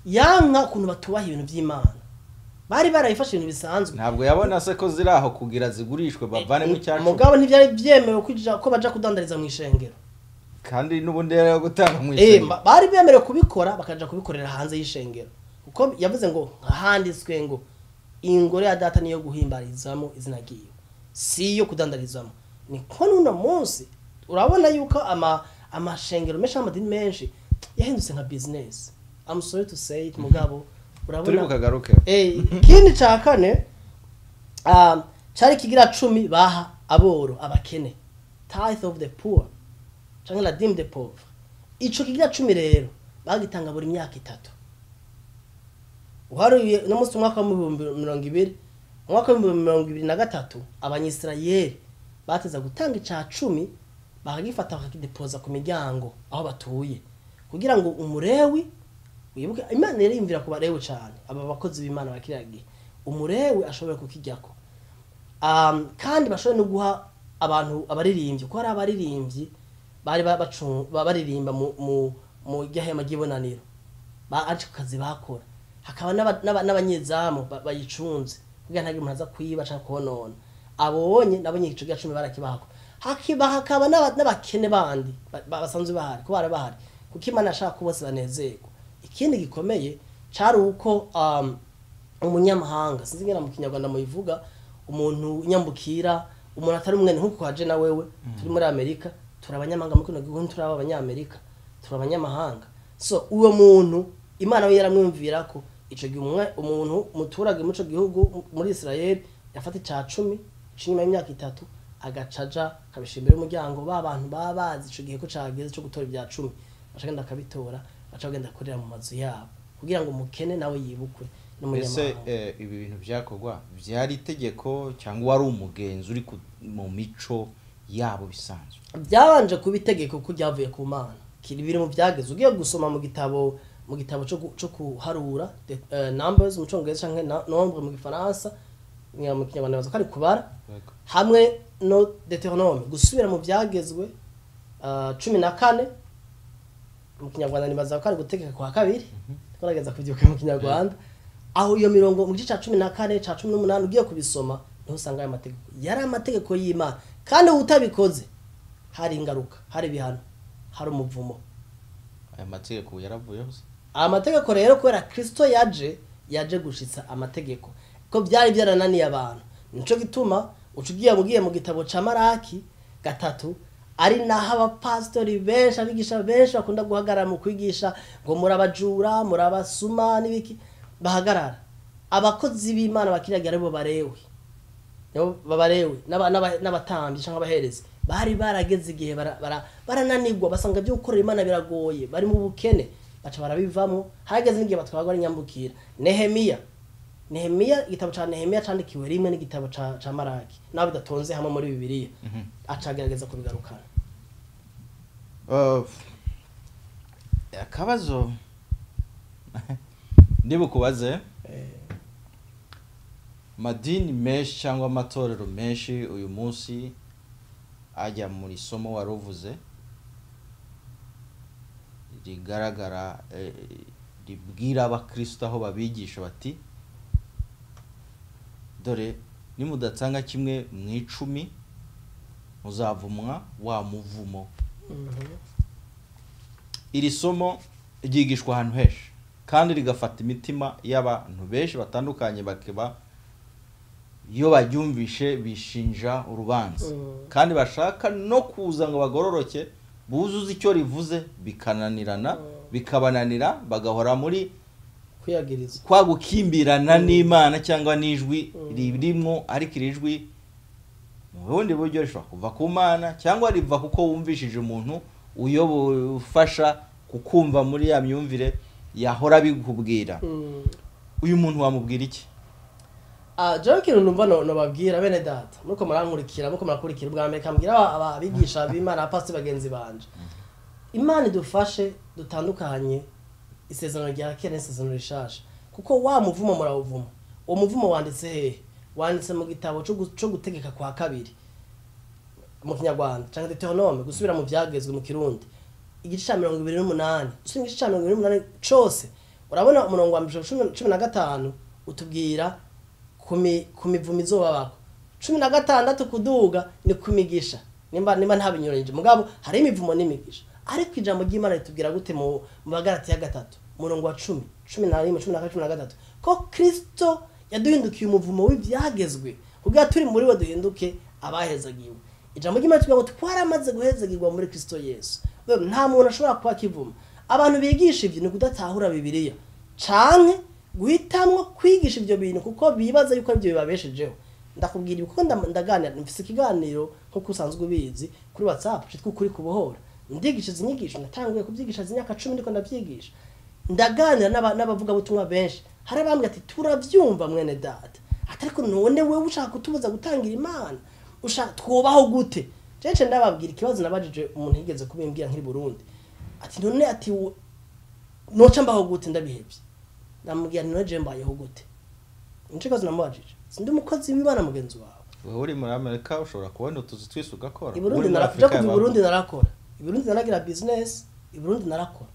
Speaker 2: yanka ukuntu batubaha ibintu by'Imana. Bari barayifashe ibintu bisanzwe.
Speaker 1: Ntabwo yabona se ko ziri aho kugira zigurishwe bavanemo icya cumi?
Speaker 2: Mugabo ntibyari byemewe ko baja kudandariza mu ishengero.
Speaker 1: Kandi n'ubundi yari ayo gutanga mu isengero.
Speaker 2: Bari bemerewe kubikora, bakaja kubikorera hanze y'ishengero, kuko yavuze ngo handitswe ngo ingoro ya Data niyo guhimbarizamo izina ryiwe, si iyo kudandarizamo. Niko n'uno munsi urabona yuko amashengero menshi, amadini menshi yahindutse nka business. I'm sorry to say it, mugabo urabona.
Speaker 1: Turi bukagaruke.
Speaker 2: Ikindi ca kane, cari kigira cumi baha aboro, abakene, tithe of the poor canke la dîme de pauvre. Ico kigira cumi rero bagitanga buri myaka 3. Uharuye no munsi, umwaka wa 2020, umwaka wa 2023, Abanyisirayeli bateza gutanga ica cumi, bakagifata bakakidepoza ku miryango aho batuye, kugira ngo umurewi, wibuke Imana yariyumvira ku barewi cane, aba bakozi b'Imana bakiriya gihe, umurewi ashobora kukiryako, kandi bashobore no guha abantu abaririmbyi, kuko hari abaririmbyi bari baririmba mu ryahema ry'ibonaniro, aje ku kazi bakora, hakaba n'abanyezamu bayicunze kugira ntagire umuntu aza kwiba canke konona. Abonye nabo nyine ico cumi barakibahako. Hakaba n'abakene bandi basanzwe bahari, ko bari bahari, kuko Imana ashaka ko bose banezerwa. Ikindi gikomeye cari uko umunyamahanga, sinzi ngena mu Kinyarwanda mubivuga, umuntu nyambukira, umuntu atari umwene, nkuko waje na wewe turi muri Amerika, turi abanyamahanga muri kino gihugu, turi abanyamerika, turi abanyamahanga. So uwo muntu Imana we yaramwumvira ko ico gihe umuntu umuturage muri ico gihugu, muri Israel, yafata ica cumi c'inyuma y'imyaka 3, agacaja akabishira imbere y'umuryango. Ba bantu baba bazi ico gihe ko cageze co gutora ibya cumi, baca bagenda bakabitora, baca bagenda kurira mu mazu yabo, kugira ngo umukene nawe yibukwe
Speaker 1: Ese
Speaker 2: n'umunyamahanga.
Speaker 1: Ibi bintu byakorwa byari itegeko cyangwa wari umugenzi uri mu mico yabo bisanzwe?
Speaker 2: Byabanje kuba itegeko ko ryavuye ku Mana, kiri biri mu byageze. Ugiye gusoma mu gitabo cyo kuharura, Numbers mu Congereza canke Nombre mu Gifaransa, mu Kinyarwanda baza ko ari kubara, hamwe no Deutéronome, gusubira mu byagezwe, 14, mu Kinyarwanda nibaza ko ari gutegeka kwa kabiri, twarageza kubyuka mu Kinyarwanda. Aho iyo mirongo mu gice ca 14, ca 18, ugiye kubisoma niho usanga ayo mategeko yari amategeko y'Imana, kandi utabikoze hari ingaruka, hari ibihano, hari umuvumo.
Speaker 1: Aya mategeko yaravuyeho se?
Speaker 2: Aya mategeko rero, kubera Kristo yaje gushitsa amategeko, ko byari byarananiye abantu. Nico gituma uca ugiye mu gitabo ca Maraki 3, ari naho abapasitori benshi, abigisha benshi bakunda guhagarara mu kwigisha ngo murabajura, murabasuma n'ibiki, bahagarara. Abakozi b'Imana bakiragira aribo barewe, nibo babarewe n'abatambyi cyangwa abaherezi, bari barageze igihe barananirwa, basanga ibyo gukorera Imana biragoye, bari mu bukene, baca barabivamo. Hageze n'igihe batwarwa n'inyambukira. Nehemiya, igitabo ca Nehemiya candikiwe rimwe n'igitabo ca Maraki, naho bidatonze hamwe muri Bibiliya, acagerageza kubigarukana.
Speaker 1: Akabazo ndibukubaze: madini menshi cyangwa amatorero menshi uyu munsi ajya muri somo wari uvuze rigaragara, ribwira abakristo aho babigisha bati: "Dore nimudatanga kimwe mu icumi muzavumwa wa muvumo." Iri somo ryigishwa ahantu henshi. kandi rigafata imitima y'abantu benshi batandukanye, bakiba iyo baryumvishe bishinja urubanza, kandi bashaka no kuza ngo bagororoke buzuze icyo rivuze, bikananirana, bikabananira, bagahora muri
Speaker 2: kwiyagiriza,
Speaker 1: kwa gukimbirana n'Imana cyangwa n'ijwi ririmo. Ariko iri jwi mu bundi buryo rishobora kuva ku Mana cyangwa riva kuko wumvishije umuntu ufasha kukumva muri ya myumvire yahora bikubwira. Uyu muntu wamubwira iki?
Speaker 2: Jewe ikintu numva nobabwira bene data, muko murankurikira, muko murakurikira, ubwa mbere kambwira abigisha b'Imana, abapasiteri bagenzi banje, Imana idufashe dutandukanye isezerano rya kera n'isezerano rishasha, kuko wa muvumo murawuvuma. Uwo muvumo wanditse hehe? Wanditse mu gitabo co gutegeka kwa kabiri mu Kinyarwanda, canke Deuteronome, gusubira mu vyagezwe mu Kirundi, igice ca 28. Usubira igice ca 28 cose, urabona umurongo wa mbere 15 utubwira ku mivumo izobabako, 16 kuduga ni ku migisha, nimba nta binyuranyije, mugabo hari imivumo n'imigisha. Ariko ijambo ry'Imana ritubwira gute mu Bagalatiya 3 umurongo wa 10, 11, 12, 13, ko Kristo yaduhindukiye umuvumo w'ivyagezwe kugira turi muri we duhinduke abahezagiwe. Ijambo ry'Imana ritubwira ngo twaramaze guhezagirwa muri Kristo Yesu. Rero nta muntu ashobora kuba akivuma. Abantu bigisha ivyo ni kudatahura Bibiliya canke guhitamwo kwigisha ivyo bintu kuko bibaza yuko ivyo bibabeshejeho. Ndakubwira ibi kuko ndaganira, mfise ikiganiro nkuko usanzwe ubizi kuri WhatsApp citwa Ukuri Kubohora. Ndigisha izi nyigisho, natanguye kubyigisha imyaka 10 ndiko ndavyigisha. Ndaganira n'abavugabutumwa benshi, hari abambwira ati turavyumva mwene data, ati ariko none wewe ushaka kutubuza gutangira Imana, ushaka twubaho gute? Jeje ndababwira ikibazo nabajije umuntu yigeze kubimbwira nkiri Burundi, ati none ati noca mbaho gute ndabihevye? Ndamubwira none je mbayeho gute? Nico kibazo namubajije. Sindi umukozi w'Imana mugenzi wawe.
Speaker 1: Wewe uri muri Amerika ushobora kubona utuzu twisi ugakora.
Speaker 2: I Burundi kuva i Burundi narakora. I Burundi naragira business, i Burundi narakora.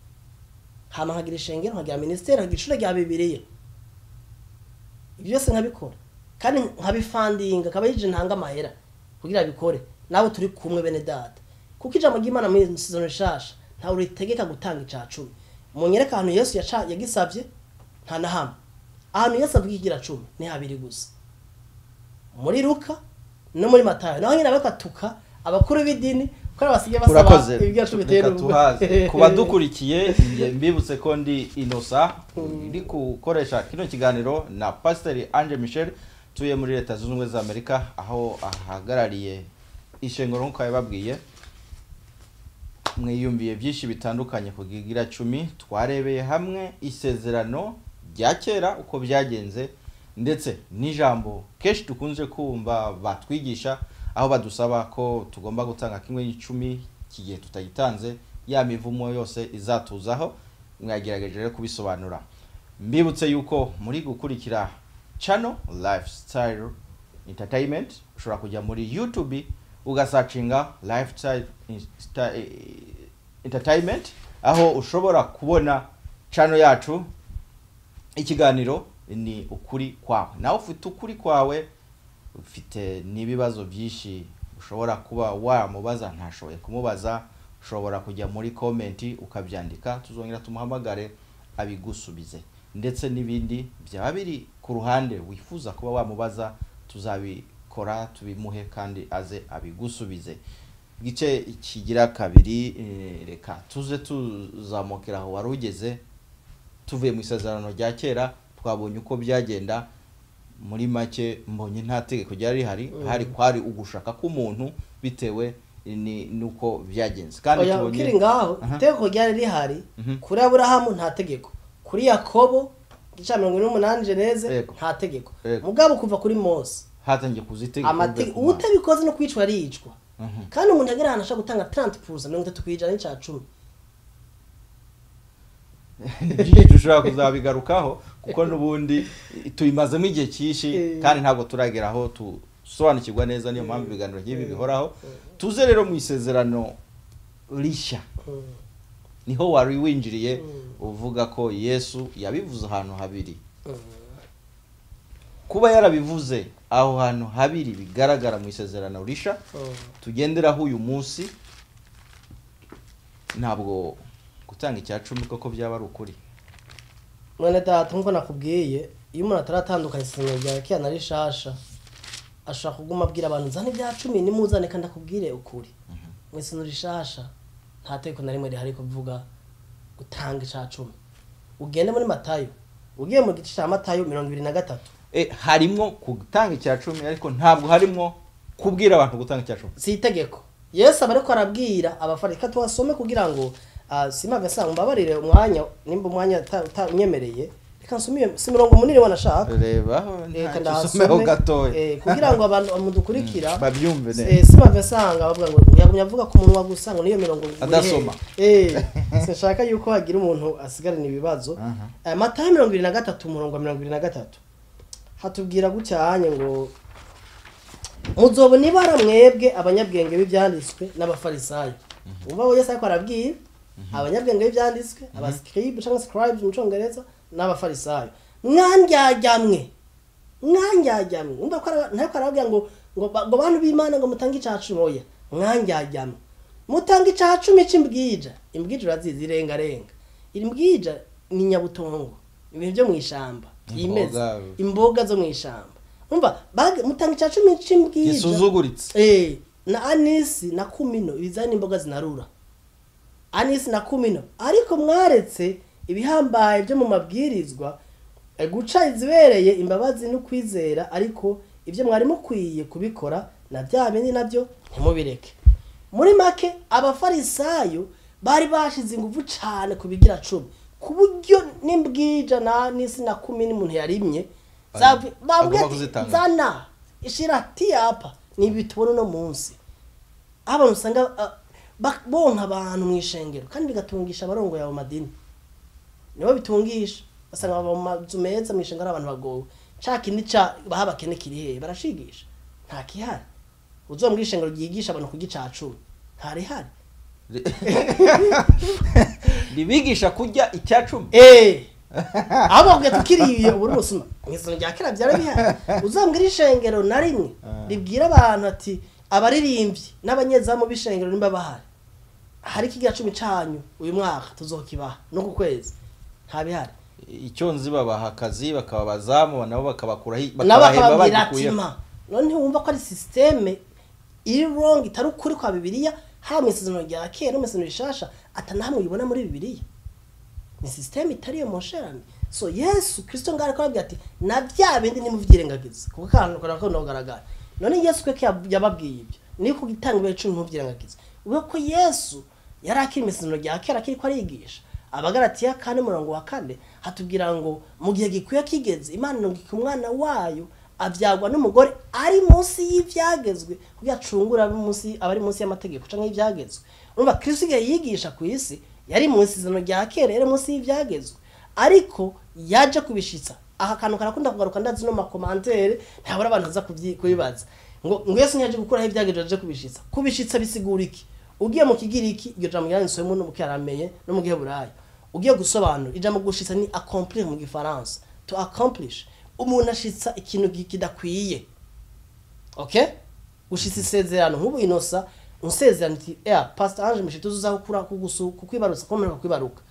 Speaker 2: Hama nkagira ishengero, nkagira ministeri, nkagira ishure rya Bibiliya. Ibyo byose nkabikora. Kandi nkabifandinga, akaba yije ntanga amahera kugira bikore. Nabo turi kumwe bene data. Kuko ijambo ry'Imana muri season nshasha nta uritegeka gutanga ica 10. Munyereka ahantu Yesu yagisavye nta na hamwe. Ahantu Yesu avuga ikigira 10 ni habiri gusa. Muri Luka no muri Matayo. Naho nyine abakatuka abakuru b'idini ko abasigaye basaba ibigira 10 bitera
Speaker 1: ubu. Kuba dukurikiye mbibutse ko ndi Innocent ndi gukoresha kino kiganiro na Pastor Ange Michel tuye muri Leta Zunze Ubumwe za Amerika, aho ahagarariye ishengero nkuko yababwiye. Mwiyumviye byinshi bitandukanye ku kigira 10, twarebeye hamwe isezerano rya kera uko byagenze, ndetse n'ijambo kenshi dukunze kumva batwigisha aho badusaba ko tugomba gutanga kimwe n'icumi, kigihe tutagitanze ya mivumo yose izatuzaho. Mwagerageje rero kubisobanura. Mbibutse yuko muri gukurikira channel Lifestyle Entertainment, ushobora kujya muri YouTube ugasacinga Lifestyle Entertainment, aho ushobora kubona channel yacu. Ikiganiro ni Ukuri Kwawe. Nawe ufite ukuri kwawe, ufite n'ibibazo byinshi ushobora kuba wamubaza ntashoboye kumubaza, ushobora kujya muri comment ukabyandika, tuzongera tumuhamagare abigusubize, ndetse n'ibindi byaba biri ku ruhande wifuza kuba wamubaza tuzabikora tubimuhe kandi aze abigusubize. Igice kigira kabiri, reka tuze tuzamukira aho wari ugeze. Tuvuye mu isezerano rya kera twabonye uko byagenda. Muri make mbonye nta tegeko ryari rihari, hari kwari ugushaka k'umuntu bitewe nuko byagenze. Kandi
Speaker 2: tubonye ukiri ngaho itegeko ryari rihari kuri Aburahamu nta tegeko, kuri Yakobo igice 48 Geneze nta tegeko, mugabo kuva kuri Mose
Speaker 1: hatangiye kuza itegeko,
Speaker 2: utabikoze no kwicwa aricwa. Kandi umuntu agera ahantu ashaka gutanga 30% 30% n'ica 10.
Speaker 1: Byinshi dushobora kuzabigarukaho kuko n'ubundi tuyimazemo igihe cyinshi kandi ntabwo turagera aho tusobanukirwa neza, niyo mpamvu ibiganiro nk'ibi bihoraho. Tuze rero mu isezerano rishya, niho wari winjiriye uvuga ko Yesu yabivuze ahantu habiri. Kuba yarabivuze aho hantu habiri bigaragara mu isezerano rishya tugenderaho uyu munsi, ntabwo gutanga icya 10 koko byaba ari ukuri.
Speaker 2: Mwene data, nkuko nakubwiye, iyo umuntu ataratandukanya isezerano rya kera na rishasha, ashobora kuguma abwira abantu zana ibya cumi, nimuzane, kandi akubwire ukuri. Mu isezerano rishasha nta tegeko na rimwe rihari kuvuga gutanga ica cumi. Ugende muri Matayo, ugiye mu gice cya Matayo 23.
Speaker 1: Harimwo gutanga icya cumi, ariko ntabwo harimwo kubwira abantu gutanga icya cumi.
Speaker 2: Si itegeko. Yesu aba ariko arabwira abafarisi. Reka tuhasome kugira ngo simave sanga, mbabarire umwanya, nimba umwanya unyemereye, reka nsome si mirongo munini wanashaka.
Speaker 1: Reba.
Speaker 2: Reka
Speaker 1: ntacyo, usomeho
Speaker 2: ndahasome
Speaker 1: gatoya.
Speaker 2: Kugira ngo abantu mudukurikira
Speaker 1: babyumve neza.
Speaker 2: Simave nsanga bavuga ngo yagumye avuga ku munwa gusa, ngo niyo mirongo ngo
Speaker 1: Adasoma.
Speaker 2: Sinshaka yuko hagira umuntu asigarana ibibazo.
Speaker 1: Aha.
Speaker 2: Matayo 23, umurongo wa 23, hatubwira gucyanye ngo: "Muzobona ibara mwebwe abanyabwenge b'ibyanditswe n'abafarisayo." Umva aho Yesu ariko arabwira abanyabwenge b'ibyanditswe, abascribe cyangwa scribes mu Cyongereza, n'abafarisayo: "Mwandyajyamwe, mwandyajyamwe." Umva ko ntariko arababwira ngo bantu b'Imana, ngo mutange ica cumi. Oya, mwandyajyamwe, mutanga ica cumi c'imbwija. Imbwija urazizi, irengarenga. Imbwija ni nyabutongo, ibintu byo mw'ishamba byimeza.
Speaker 1: Imboga.
Speaker 2: Imboga zo mw'ishamba. Umva, mutanga ica cumi c'imbwija
Speaker 1: gisuzuguritse.
Speaker 2: Na anisi na kumino, ibizani imboga zinarura, anisi na kumino. "Ariko mwaretse ibihambaye byo mu mabwirizwa, guca izibereye imbabazi no kwizera. Ariko ibyo mwari mukwiye kubikora na bya bindi nabyo ntimubireke." Muri make, abafarisayo bari bashize ingufu cane ku bigira cumi, ku buryo n'imbwija na n'isi na kumi n'umuntu yarimye babwira
Speaker 1: Bagomba
Speaker 2: ati,
Speaker 1: kuzitanga.
Speaker 2: "Zana ishira tiyapa." Ni ibi tubona uno munsi, aho abantu usanga bonka abantu mu ishengero, kandi bigatungisha abarongoye ayo madini, nibo bitungisha. Basanga baba mu mazu meza, mu ishengero ari abantu bagowe. Ca kindi ca baha abakene kiri hehe? Barashigisha, nta kihari. Uzombwira ishengero ryigisha abantu kurya ica cumi, ntarihari.
Speaker 1: Ribigisha kurya icya cumi?
Speaker 2: Aho bakubwira tukiriye ubu n'ubusuma. Mu isezerano rya kera byari bihari. Uzambwira ishengero na rimwe ribwira abantu ati abaririmbyi n'abanyezamu b'ishengero nimba bahari, hari ikigira cumi canyu uyu mwaka tuzokibaha no ku kwezi, nta bihari.
Speaker 1: Icyo nzi, babaha akazi bakaba abazamu, nabo bakabakuraho,
Speaker 2: nabo
Speaker 1: bakabahemba
Speaker 2: bakababwira ati
Speaker 1: bagikuyeho.
Speaker 2: Ma none ntiwumva ko ari système iri wrong, itari ukuri kwa Bibiliya, haba mu isezerano rya kera no mu isezerano rishasha, atanahamwe uyibona muri Bibiliya? Ni système itari yo, mon cher ami. So Yesu Kristo ngaho ariko arababwira ati na bya bindi nimuvyirengagize, kuko akantu karakunda kugaragara. None Yesu kweke yababwiye ibyo ni ko gitanga ibihe cumi ntuvyirengagize, ubwo ko Yesu yari akiri mu isezerano rya kera, akiri ko arigisha. Abagalatiya 4 umurongo wa 4 hatubwira ngo mu gihe gikwiye kigeze, Imana irungika umwana wayo, avyagwa n'umugore ari munsi y'ivyagezwe, kugira acungure abari munsi, abari munsi y'amategeko canke y'ivyagezwe. Urumva, Kristo igihe yigisha ku isi yari mu isezerano rya kera, yari munsi y'ivyagezwe, ariko yaje kubishitsa. Aka kantu karakunda kugaruka, ndazi no ma commentaires ntabura abantu baza kubibaza ngo Yesu ntiyaje gukuraho ivyagezwe, yaje kubishitsa. Kubishitsa bisigura iki? Ugiye mu Kigiriki, iryo jambo ryanditswemo no mu Kiarameye no mu Giheburayo, ugiye gusobanura ijambo gushitsa ni accomplir mu Gifaransa, to accomplish. Umuntu ashitsa ikintu kidakwiye, okay? Gushitsa isezerano, nk'ubu inosa unsezerano uti Pastor Ange Michel, tuzuza kukura kugusu kukwibarutsa, komereka kwibaruka.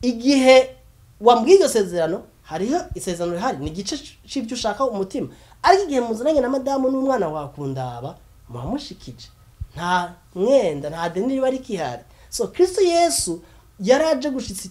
Speaker 2: Igihe wambwiye iryo sezerano, hariho isezerano rihari, ni igice c'ibyo ushaka umutima. Ariko igihe muzananye na madamu n'umwana wawe kundaba, muba mushikije, nta mwenda, nta deni riba rikihari. So Kristo Yesu yaraje gushitsa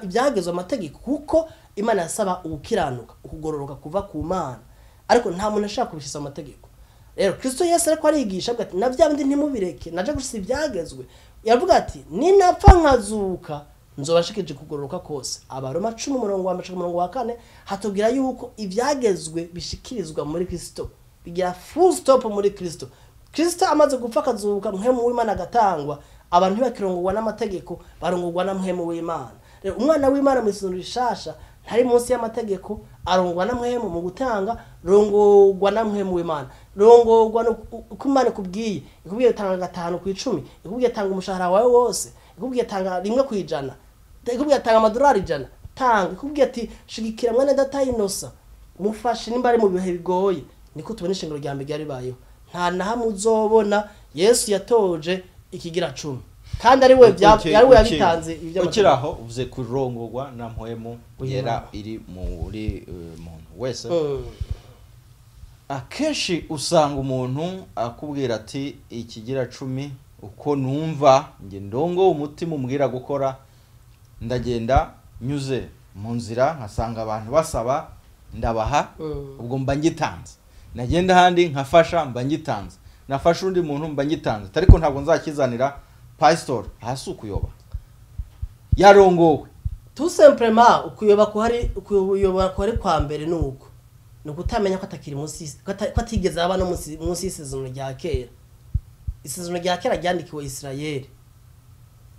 Speaker 2: ibyagezwe, amategeko, kuko Imana yasaba ugukiranuka, ukugororoka kuva ku Mana, ariko nta muntu ashaka kubishitsa amategeko. Rero Kristo Yesu ariko arigisha avuga ati na bya bindi ntimubireke, naje gushitsa ibyagezwe. Yavuga ati ninapfa nkazuka, nzobashikije kugororoka kose. Abaroma 10 umurongo wa mbere umurongo wa 4 hatubwira yuko ibyagezwe bishikirizwa muri Kristo, bigira full stop muri Kristo. Kristo amaze gupfa akazuka, mpwemu w'Imana agatangwa, abantu ntibakirongorwa n'amategeko, barongorwa na mpwemu w'Imana. Rero umwana w'Imana mu isezerano rishasha ntari munsi y'amategeko, arongorwa na mpwemu mu gutanga, rongorwa na mpwemu w'Imana, rongorwa uko Imana ikubwiye. Ikubwiye tanga 5%, ikubwiye tanga umushahara wawe wose, ikubwiye tanga 1%, ikubwiye tanga amadolari 100, tanga. Ikubwiye ati shigikira mwene data Inosa, mufashe nimba ari mu bihe bigoye. Niko tubona ishengero rya mbere ryari ribayeho. Nta na hamwe uzobona Yesu yatoje ikigira cumi. Kandi ari we ari we yabitanze
Speaker 1: iby'amategeko. Ukiraho uvuze kurongorwa na Mpwemu Yera iri muri muntu wese. Akenshi usanga umuntu akubwira ati ikigira 10 uko numva nge ndongo umutima umbwira gukora, ndagenda nyuze mu nzira nkasanga abantu basaba ndabaha, ubwo mba ngitanze, nagenda handi nkafasha mba ngitanze, nafasha undi muntu mba ngitanze, ariko ntabwo nzakizanira pastor. Hasi ukuyoba yarongowe
Speaker 2: tout simplement. Ukuyoba kuhari, ukuyoba kuhari kwa mbere nuko ni ukutamenya ko atakiri munsi, ko atigeze aba no munsi y'isezerano rya kera. Isezerano rya kera ryandikiwe Israel.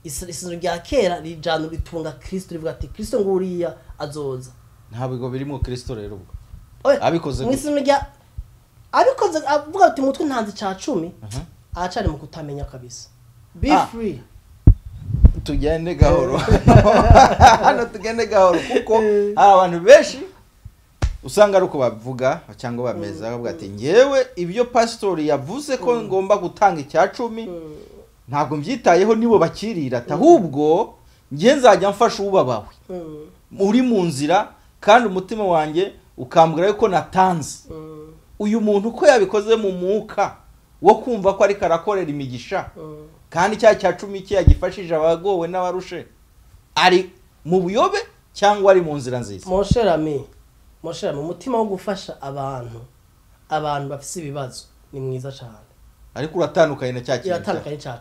Speaker 2: Isezerano rya kera rijana ritunga Kristo, rivuga ati Kristo nguriya azoza.
Speaker 1: Ntabwo birimo Kristo rero ubwo abikoze
Speaker 2: mu isezerano rya abikoze avuga ati mutwe ntanze ca 10, aracari mu kutamenya kabisa. Be free.
Speaker 1: Tugende gahoro hano, tugende gahoro kuko hari abantu benshi usanga ari uko bavuga cyangwa bameza bavuga ati ngewe ibyo pastori yavuze ko ngomba gutanga icya 10 ntabwo mbyitayeho, nibo bakirira, ahubwo nge nzajya mfasha ubabawe uri mu nzira, kandi umutima wanjye ukambwira yuko natanze. Uyu muntu ko yabikoze mu mwuka wo kumva ko ariko arakorera imigisha, kandi cya 10 cye yagifashije abagowe n'abarushe, ari mu buyobe cyangwa ari mu nzira nziza?
Speaker 2: Mon cher ami, umutima wo gufasha abantu bafise ibibazo ni mwiza cyane,
Speaker 1: ariko uratandukanye na cya kintu
Speaker 2: iratandukanye cya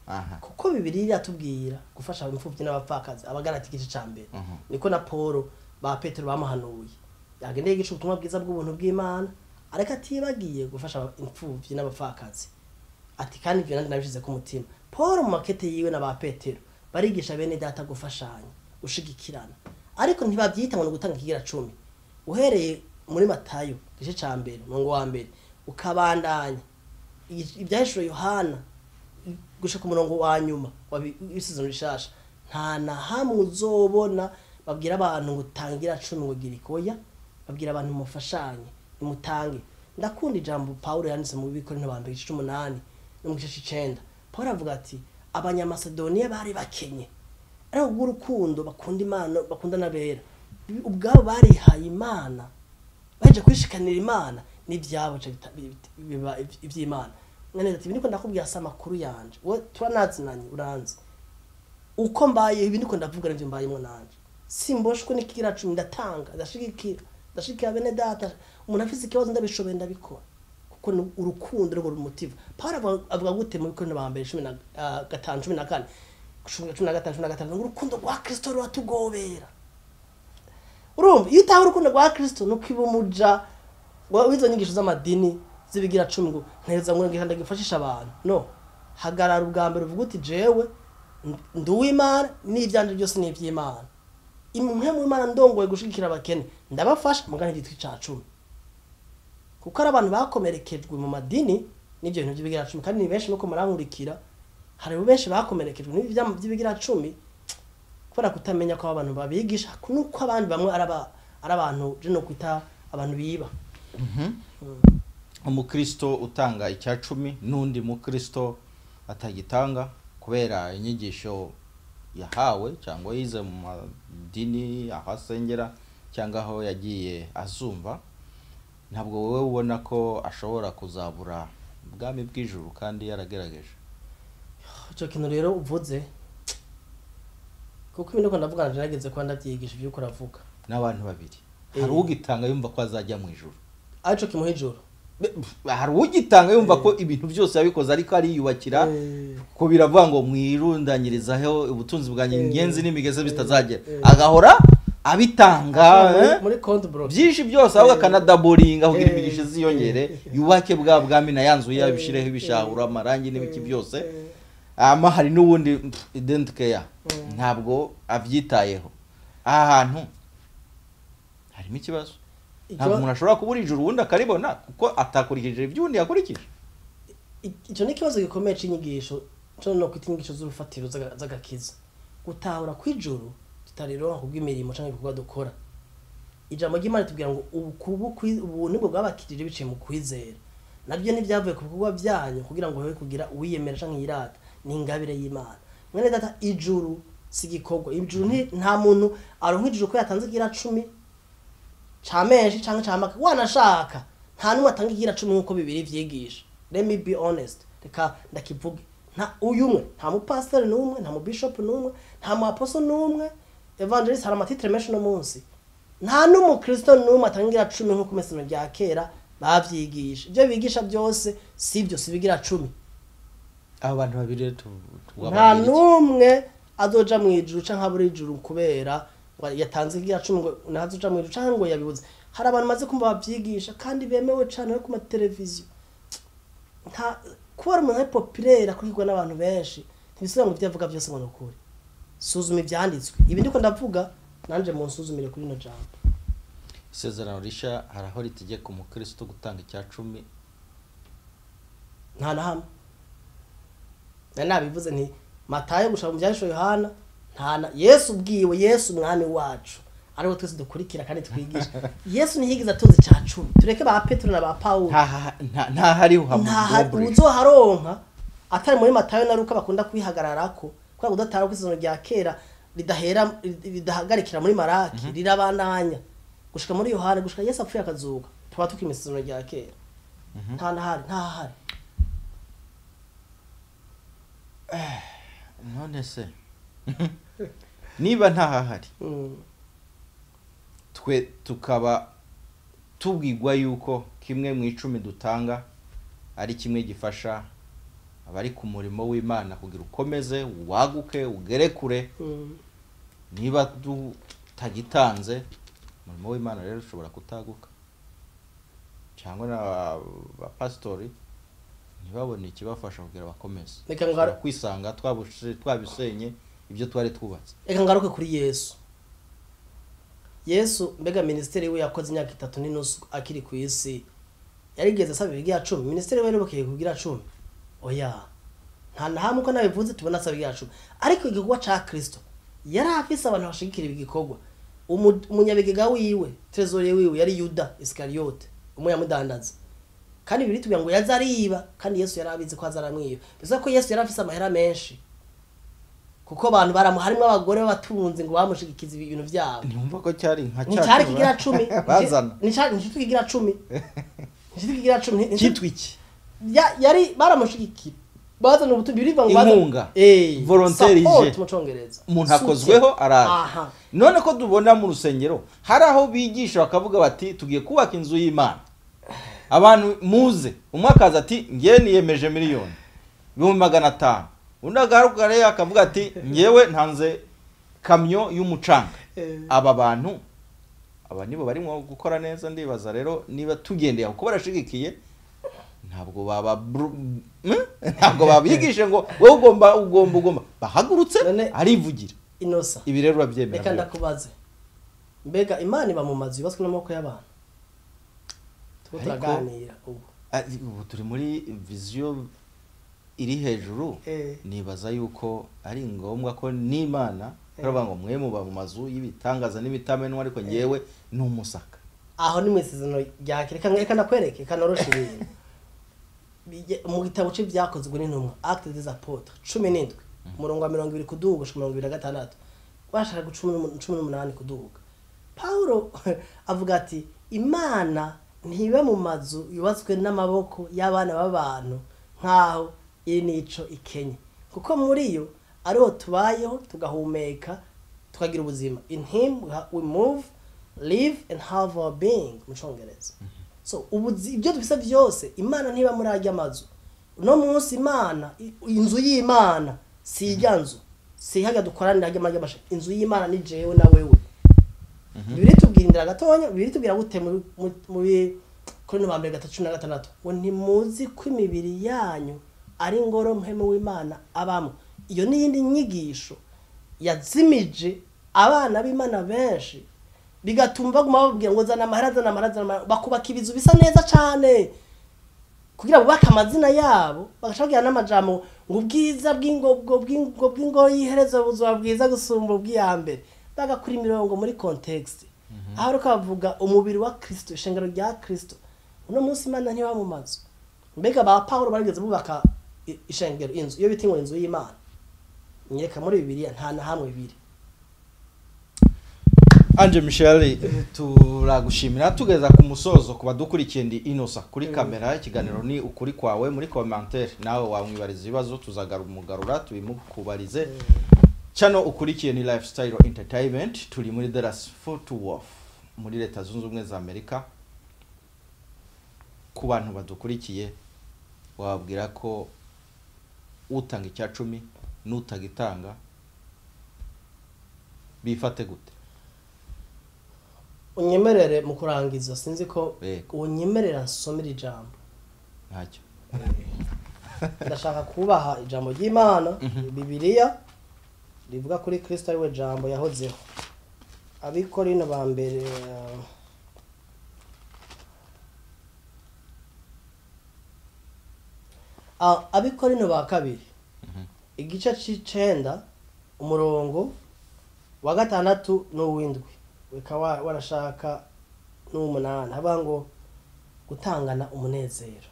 Speaker 2: 10. Kuko Bibiliya iratubwira gufasha imfubyi n'abapfakazi, abagarati igice ca mbere. Niko na Paul ba Petero bamuhanuye, yagendeye igice ubutumwa bwiza bw'ubuntu bw'Imana, ariko atibagiye gufasha imfubyi n'abapfakazi. Ati kandi ibyo nandi nabishize ku mutima. Paul mu makete yiwe na ba Petero barigisha bene data gufashanya, gushigikirana, ariko ntibabyita ngo gutanga ikigira 10. Uhereye muri Matayo igice ca mbere umurongo wa mbere ukabandanya ibyahishuriwe Yohana gushika ku murongo wa nyuma w'isezerano rishasha, nta na hamwe uzobona babwira abantu ngo tangira 10 ngo gira ikoya, babwira abantu mufashanye nimutange. Ndakunda ijambo Paulo yanditse mu Bikorinto ba mbere igice 8 no mu gice 9. Paulo avuga ati abanyamasedoniya bari bakenye, ariko urukundo bakunda Imana, bakunda n'abera, ubwabo barihaye Imana, baje kwishikanira Imana n'ibyabo biba iby'Imana. Mwene ati niko ndakubwira sa makuru yanje, we turanazinanye uranze uko mbaye, ibi niko ndavuga nivyo mbayemo nanje, simboshwe n'ikigira 10, ndatanga, ndashigikira bene data, umuntu afise ikibazo ndabishoboye ndabikora, kuko urukundo rwo rumutiva. Paulo avuga gute mu Bikorinto ba mbere 15 14 15 16 ngo urukundo rwa Kristo ruratugobera. Urumva iyo utaha urukundo rwa Kristo nuko ibumuja wizo nyigisho z'amadini zibigira 10 ngo nteza ngo ngihanda gifashisha abantu. No, hagarara ubwa mbere uvuga uti jewe ndi uw'Imana n'ivyanje byose ni ivy'Imana, imwe mu Imana ndongoye gushigikira abakene ndabafasha, mugane gitwi ca 10. Kuko ari abantu bakomerekejwe mu madini n'ibyo bintu by'ibigira 10, kandi ni benshi nuko murankurikira, hari benshi bakomerekejwe n'ibyo by'ibigira 10 kubera kutamenya ko abantu babigisha, nuko abandi bamwe ari abantu je no kwita abantu biba.
Speaker 1: Umukristo utanga icya 10 n'undi mukristo atagitanga kubera inyigisho yahawe cyangwa yize mu madini aho asengera cyangwa aho yagiye azumva, ntabwo wowe ubona ko ashobora kuzabura ubwami bw'ijuru kandi yaragerageje?
Speaker 2: Ico kintu rero uvuze, kuko ibintu ndavuga nageze ko ndavyigisha ibyo uravuga
Speaker 1: n'abantu babiri, hari ugitanga yumva ko azajya mu ijuru,
Speaker 2: arico kimuha ijuru,
Speaker 1: hari ugitanga yumva ko ibintu byose yabikoze ariko ariyubakira, ko biravuga ngo mwirundanyirizaho ubutunzi bwanjye ingenzi n'imigeze bitazagera, agahora abitanga
Speaker 2: muri compte bro
Speaker 1: byinshi byose, ahubwo akanadaboringa kugira imigisha ziyongere, yubake bwa bwami na yanzu yabishireho ibishahura amarangi n'ibiki byose. Ama hari n'ubundi don't care, ntabwo abyitayeho. Aha hantu harimo ikibazo, ntabwo umuntu ashobora kubura ijuru ubundi akaribona kuko atakurikije ibyo undi yakurikije.
Speaker 2: Icyo ni ikibazo gikomeye c'inyigisho, cyo no kwita inyigisho z'urufatiro z'agakiza, gutahura kw'ijuru tutarironka kubw'imirimo canke ibikorwa dukora. Ijambo ry'Imana tubwira ngo ubu nibwo bwabakirije biciye mu kwizera, nabyo ntibyavuye ku bikorwa byanyu kugira ngo hewe kugira uwiyemera canke yirata, ni ingabire y'Imana. Mwene data, ijuru si igikorwa. Ijuru nta muntu aronka ijuru ko yatanze igira 10 ca menshi canke ca make. Wanashaka nta numwe atanga igira 10 nkuko bibiri vyigisha. Let me be honest, reka ndakivuge. Nta uyu umwe, nta mupasiteri n'umwe, nta mubishop n'umwe, nta mu apostle n'umwe, evangelist, hari ama titres menshi no munsi, nta n'umukristo n'umwe atanga igira 10 nkuko mesano rya kera bavyigisha. Ibyo bigisha byose sibyo, si bigira 10.
Speaker 1: Abo bantu babiri rero
Speaker 2: Nta
Speaker 1: wababwira iki?
Speaker 2: n'umwe azoja mu ijuru canke abura ijuru kubera ngo yatanze igira 10, ngo ntazoja mu ijuru canke ngo yabibuze. Hari abantu maze kumva bavyigisha kandi bemewe cane no ku mateleviziyo. Nta kuba umuntu ari populaire akurikirwa n'abantu benshi ntibisubira ngo ivyo avuga byose ngo ni ukuri. Suzuma ivyanditswe. Ibi ndiko ndavuga nanje munsuzumire kuri ino jambo.
Speaker 1: Isezerano risha hari aho ritegeka umukristo gutanga icya 10?
Speaker 2: Nta na hamwe. Nari nabivuze nti Matayo gushaka mu Byanditswe Yohana, nta na Yesu ubwiwe, Yesu umwami wacu ariwe twese dukurikira kandi twigisha, Yesu ntiyigeze atunze ica 10. Tureke ba Petero na ba Pawulo.
Speaker 1: Nta hariho.
Speaker 2: Nta uzoharonka atari muri Matayo na Luka bakunda kwihagararako, kubera kudatara ko isezerano rya kera ridahera, ridahagarikira muri Maraki, rirabandanya gushika muri Yohana, gushika Yesu apfuye akazuka, tuba tukiri mu isezerano rya kera. Nta nahari, nta hahari.
Speaker 1: None se niba ntahahari, twe tukaba tubwirwa yuko kimwe mu 10 dutanga ari kimwe gifasha abari ku murimo w'Imana kugira ukomeze waguke ugere kure, niba tutagitanze umurimo w'Imana rero ushobora kutaguka, cyangwa n'abapasitori ntibabone ikibafasha kugira bakomeze.
Speaker 2: Reka
Speaker 1: Ushobora kwisanga twabisenye ibyo twari twubatse.
Speaker 2: Reka ngaruke kuri Yesu. Yesu mbega ministeri we yakoze imyaka 3.5 akiri ku isi, yarigeze asaba ibigira 10? Ministeri we yarubakeye kugira 10? Oya, nta na hamwe uko nabivuze tubona asaba ibigira 10. Ariko igikorwa ca Kristo yari afise abantu bashigikira ibi gikorwa. Umunyabigega wiwe, trésorier wiwe yari Yuda Iskariote, umwe yamudandaza. Kandi bibiri tubwira ngo yaza ariba, kandi Yesu yari abizi ko aza aramwiba. Bivuze ko Yesu yari afise amahera menshi, kuko abantu baramu, harimo abagore b'abatunzi ngo bamushigikiza ibintu vyabo.
Speaker 1: Ntiwumva ko cyari nka
Speaker 2: Ni cyari kigira 10.
Speaker 1: Bazana.
Speaker 2: Ni cyari ni kigira 10. Ni kigira 10.
Speaker 1: Cyitwa iki?
Speaker 2: Yari baramushigikira. Bazana ubutumbi biriva ngo bazana
Speaker 1: Inkunga. Volontaire
Speaker 2: support
Speaker 1: je.
Speaker 2: mu Congereza.
Speaker 1: Umuntu akozweho araza. None ko tubona mu rusengero hari aho bigisha bakavuga bati tugiye kubaka inzu y'Imana, abantu muze, umwe akaza ati ngewe niyemeje miliyoni 500,000, undi agaruka rero akavuga ati ngewe ntanze kamyo y'umucanga. Aba bantu aba nibo barimo gukora neza. Ndibaza rero niba tugendeye kuko barashigikiye, ntabwo baba ntabwo babigishe ngo wowe ugomba ugomba ugomba bahagurutse
Speaker 2: None
Speaker 1: arivugira.
Speaker 2: Inosa.
Speaker 1: Ibi rero urabyemera?
Speaker 2: Reka ndakubaze, mbega Imana iba mu mazu yubatswe n'amaboko y'abantu? Tuko turaganira ubu.
Speaker 1: Ubu turi muri vision iri hejuru. Nibaza yuko ari ngombwa ko n'Imana baravuga ngo mwe muba mu mazu y'ibitangaza n'imitamenwa, ariko ngewe ni umusaka.
Speaker 2: Aho ni mu isezerano rya kera. Reka ndakwereke, reka noroshe ibintu. Mu gitabo c'Ibyakozwe n'Intumwa, Actes des Apôtres 17, umurongo wa 20 kuduga gushika 26, bashaka 18 kuduga, Paulo avuga ati Imana ntiba mu mazu yubatswe n'amaboko y'abana b'abantu nk'aho iri nico ikenye, kuko muri yo ariho tubayeho, tugahumeka, tukagira ubuzima. In him we move, live and have our being mu Congereza. So ibyo dufise byose, Imana ntiba muri arya mazu. Uno munsi Imana, inzu y'Imana si ijya nzu, si hajya dukoranira hajya amajya amasha. Inzu y'Imana ni jewe na wewe. Bibiri tubwira indira gatonya, bibiri tubwira gute muri Korinto ba mbere 3:16 ngo ntimuzi ko imibiri yanyu ari ingoro mpemu w'Imana abamo? Iyo ni iyindi nyigisho yazimije abana b'Imana benshi, bigatuma baguma bababwira ngo zana amahera, zana amahera, zana amahera, bakubaka ibizu bisa neza cane kugira bubake amazina yabo, bagaca babwira n'amajambo ngo ubwiza bw'ingo y'iherezo buzoba bwiza gusumba ubw'iya mbere, bagakura imirongo muri context. Aho ariko bavuga umubiri wa Kristo, ishengero rya Kristo. Uno munsi Imana ntiba mu mazu. Mbega ba Paulo barigeze bubaka ishengero, inzu iyo bita ngo inzu y'Imana? Nyereka muri Bibiliya, nta na hamwe biri.
Speaker 1: Ange Michel, turagushimira. Tugeza ku musozo, ku badukurikiye, ndi Inosa kuri kamera, ikiganiro ni Ukuri Kwawe. Muri commentaire nawe wamwibariza ibibazo, tuzagarumugarura tubimukubarize. Channel ukurikiye ni Lifestyle Entertainment, turi muri Dallas Fort Worth muri Leta Zunze Ubumwe za Amerika. Ku bantu badukurikiye, wababwira ko utanga icya cumi n'utagitanga bifate gute?
Speaker 2: Unyemerere mu kurangiza, sinzi ko
Speaker 1: Yego.
Speaker 2: unyemerera nsomera ijambo.
Speaker 1: Ntacyo.
Speaker 2: Ndashaka kubaha ijambo ry'Imana, Bibiliya rivuga kuri Kristo ari we jambo yahozeho. Abikorino ba mbere, Abikorino ba kabiri, igice c'icenda, umurongo wa 6 n'uw'indwi, weka warashaka n'uw'umunani, havuga ngo gutangana umunezero.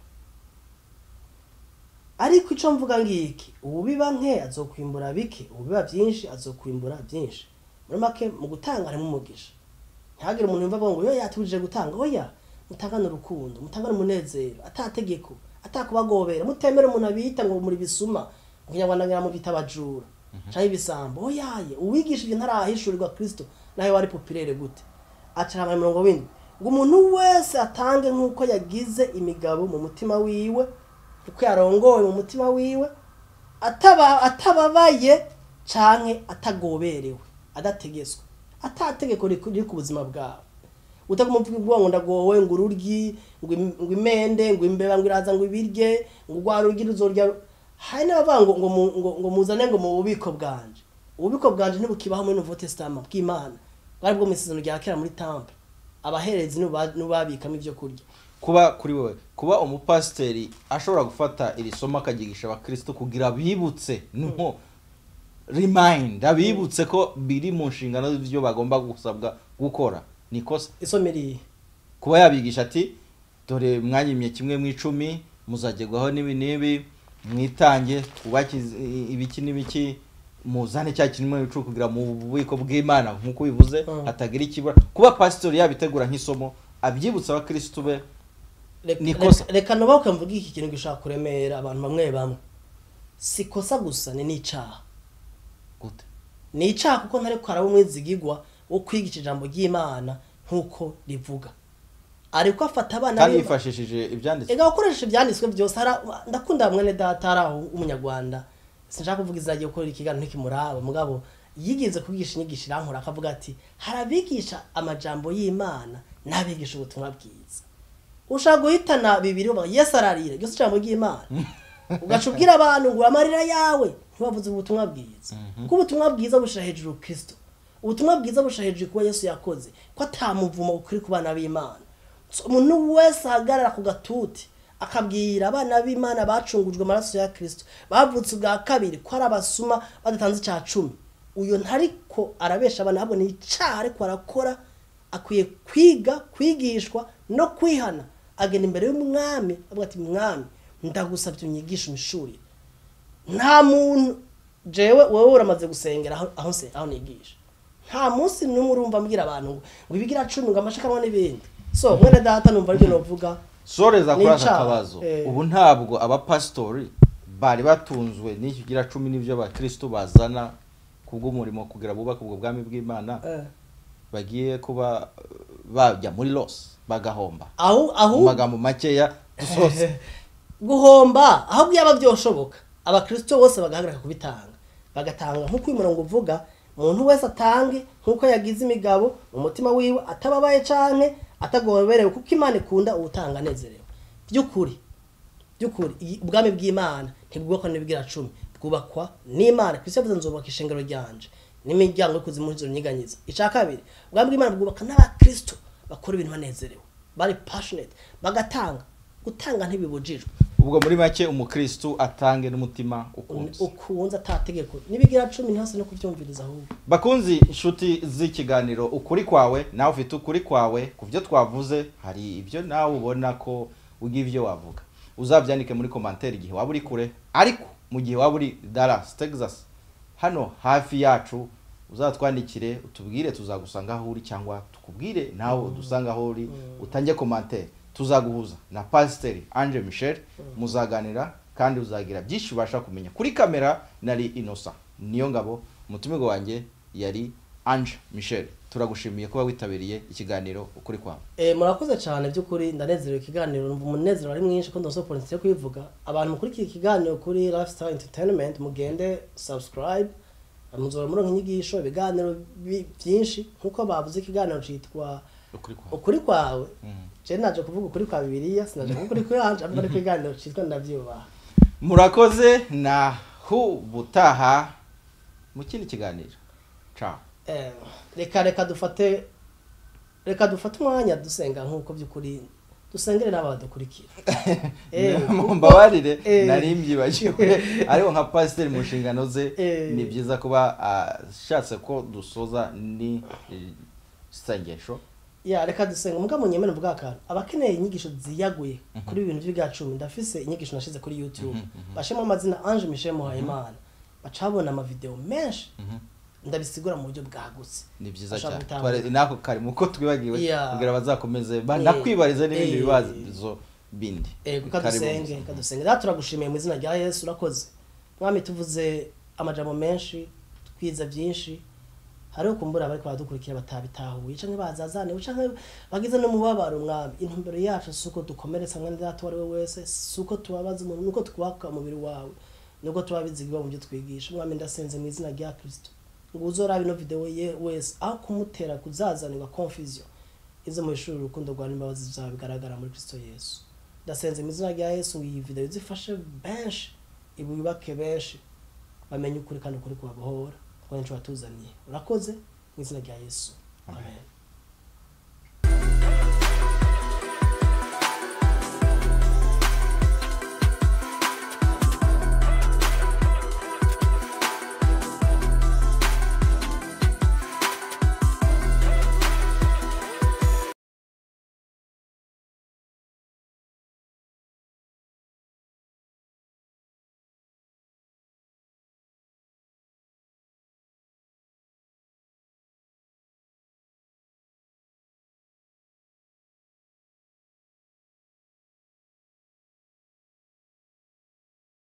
Speaker 2: Ariko ico mvuga ngiki: uwubiba nke azokwimbura bike, uwubiba vyinshi azokwimbura vyinshi. Muri make, mu gutanga harimo umugisha. Ntihagire umuntu yumva avuga ngo yo yatubujije gutanga. Oya, mutangane urukundo, mutangane umunezero, atategeko, atakubagobera, mutemere umuntu abita ngo muri bisuma, mu Kinyarwanda ngira mubyita abajura canke ibisambo. Oyaye, uwigisha ibyo ntarahishurirwa Kristo, nawe wari populaire gute. Acara 70 ngo umuntu wese atange nk'uko yagize imigabo mu mutima wiwe, uko yarongowe mu mutima wiwe, atababaye canke atagoberewe, adategeswe, atategeko riri ku buzima bwawe. Utaguma uvuga ngo ndagowe, ngo ururyi, ngo imende, ngo imbeba, ngo iraza, ngo ibirye, ngo rwa ruryi ruzorya. Hari n'abavuga ngo muzane ngo mu bubiko bwanje. Ububiko bwanje ntibukibaho muri Nouveau Testament bw'Imana, bwari bwo mu isezerano rya kera muri temple, abaherezi nibo babikamo ivyo kurya.
Speaker 1: Kuba kuri wowe, kuba umupasiteri ashobora gufata iri somo akagigisha abakristo kugira bibutse, nko remind, abibutse ko biri mu nshingano z'ibyo bagomba gusabwa gukora, ni ikosa?
Speaker 2: Isomo irihe?
Speaker 1: Kuba yabigisha ati dore mwanyimye kimwe mu icumi, muzagerwaho n'ibi n'ibi, mwitange twubake ibiki n'ibiki, muzane cya kimwe mu icumi kugira mu bubiko bw'Imana nk'uko bivuze, hatagira ikibura. Kuba pasitori yabitegura nk'isomo abyibutsa abakristo be, ni ikosa?
Speaker 2: Reka nubahuke mvuge iki kintu gishobora kuremera abantu bamwe bamwe. Si ikosa gusa, ni n'icaha.
Speaker 1: Gute?
Speaker 2: Ni icaha kuko ntariko araba umwizigigwa wo kwigisha ijambo ry'Imana nk'uko rivuga. Ariko afata abana
Speaker 1: kandi
Speaker 2: b'Imana.
Speaker 1: Yifashishije ibyanditswe.
Speaker 2: Ega gukoresha ibyanditswe byose, ndakunda mwene data ari aho w'umunyarwanda, sinshaka kuvuga izina rye kuko ikiganiro ntikimuraba, mugabo yigeze kugisha inyigisho irankora, akavuga ati hari abigisha amajambo y'Imana n'abigisha ubutumwa bwiza. Ushaka guhitana bibiri, uvuga Yesu ararira, iryo si ijambo ry'Imana. Ugaca ubwira abantu ngo amarira yawe, ntibavuze ubutumwa bwiza. Kuko ubutumwa bwiza bushira hejuru Kristo, ubutumwa bwiza bushira hejuru kuba Yesu yakoze, ko atamuvumo ukuri ku bana b'Imana. So, umuntu wese ahagarara ku gatuti akabwira abana b'Imana bacungujwe amaraso ya Kristo, bavutse ubwa kabiri, ko ari abasuma badatanze icya cumi, uyo ntariko arabesha abana, ahubwo ni icaha ariko arakora. Akwiye kwiga, kwigishwa no kwihana, agenda imbere y'umwami avuga ati mwami, ndagusabye unyigishe, umishuri. Nta muntu, jewe wowe uramaze gusengera aho nigisha, nta munsi n'umwe urumva mbwira abantu ngo ibigira cumi, ngo amashakanwa n'ibindi. So mwene data, numva aribyo novuga.
Speaker 1: Soreza kuri aka
Speaker 2: N'icaha.
Speaker 1: kabazo. Ubu ntabwo abapasitori bari batunzwe n'icyo gira cumi n'ibyo abakristo bazana kubw'umurimo kugira bubake ubwo bwami bw'Imana, bagiye kuba bajya muri loss, bagahomba?
Speaker 2: Aho aho
Speaker 1: Mu magambo makeya dusoze.
Speaker 2: Guhomba, ahubwo yaba byoshoboka abakristo bose bagahagarika kubitanga, bagatanga nk'uko uyu murongo uvuga: umuntu wese atange nk'uko yagize imigabo mu mutima wiwe, atababaye canke atagoberewe, kuko Imana ikunda uwutanga anezerewe. By'ukuri by'ukuri, ubwami bw'Imana ntibwubakwa n'ibigira cumi, bwubakwa n'Imana. Kristo yavuze nzubaka ishengero ryanje n'imiryango y'ikuzimu ntizonyiganyiza. Icya kabiri, ubwami bw'Imana bwubaka n'abakristo bakora ibintu banezerewe, bari passionate, bagatanga. Gutanga ntibibujijwe.
Speaker 1: Ubwo muri make, umukristo atange n'umutima ukunze.
Speaker 2: Ukunze, atategeko. N'ibigira cumi ntihase no kubyumviriza ahubwo.
Speaker 1: Bakunzi, inshuti z'ikiganiro Ukuri Kwawe, nawe ufite ukuri kwawe ku byo twavuze, hari ibyo nawe ubona ko ugira ibyo wavuga, uzabyandike muri commentaire igihe waba uri kure. Ariko mu gihe waba uri Dallas, Texas. Hano hafi yacu, uzatwandikire utubwire, tuzagusanga aho uri, cyangwa tukubwire nawe udusanga aho uri, utange commentaire, tuzaguhuza na Pasiteri Ange Michel, muzaganira kandi uzagira byinshi ubasha kumenya. Kuri kamera nari Innocent Niyo Ngabo, umutumirwa wanjye yari Ange Michel. Turagushimiye kuba witabiriye ikiganiro Ukuri Kwawe.
Speaker 2: Murakoze cyane, by'ukuri ndanezerewe. Ikiganiro numva umunezero ari mwinshi ko ndonse opportunity yo kwivuga. Abantu mukurikiye ikiganiro kuri Lifestyle Entertainment, mugende subscribe, muzora muronka inyigisho, ibiganiro byinshi. Nkuko bavuze, ikiganiro citwa
Speaker 1: Ukuri Kwawe.
Speaker 2: Ukuri Kwawe. Je naje kuvuga ukuri kwa Bibiliya, sinaje kuvuga ukuri kwanje, ariko ariko ikiganiro citwa, ndavyubaha.
Speaker 1: Murakoze, na hubutaha mu kindi kiganiro. Ciao.
Speaker 2: Reka dufate umwanya dusenga, nk'uko by'ukuri dusengere n'aba badukurikira.
Speaker 1: Mumbabarire, nari mbyibagiwe, ariko nka pasiteri mu nshingano ze ni byiza kuba ashatse ko dusoza ni isengesho.
Speaker 2: Ya, reka dusenga. Mugabo munyemere mvuga akantu: abakeneye inyigisho ziyaguye kuri ibi bintu by'ibwacumi, ndafise inyigisho nashize kuri YouTube, bashemo amazina Ange Michel Muhayimana, bacabona amavideo menshi ndabisigura mu buryo bwagutse.
Speaker 1: Ni byiza
Speaker 2: Bashobora
Speaker 1: cyane.
Speaker 2: gutangura.
Speaker 1: Nako kari muko twibagiwe kugira bazakomeze banakwibarize n'ibindi bibazo bindi.
Speaker 2: Ego.
Speaker 1: Karibu.
Speaker 2: Kadusenge, kadusenge. Data, turagushimiye mu izina rya Yesu. Urakoze Mwami, tuvuze amajambo menshi, twize byinshi. Hariho kumbura bariko baradukurikira batabitahuye, canke bazazaniwe, canke bagize n'umubabaro. Mwami, intumbero yacu si uko dukomeretsa mwene data uwo ari we wese, si uko tubabaza umuntu, nuko twubaka umubiri wawe, nuko tuba bizigirwa mu byo twigisha. Mwami, ndasenze mu izina rya Kristo ngo uzoraba ino video ye wese, aho kumutera kuzazanirwa confusion, izo mu ishuri urukundo rwawe n'imbabazi zawe bigaragara muri Kristo Yesu. Ndasenze mu izina rya Yesu ngo iyi video izifashe benshi, ibubake benshi, bamenye ukuri kandi ukuri kubabohora, kuko nico watuzaniye. Urakoze mu izina rya Yesu, amen.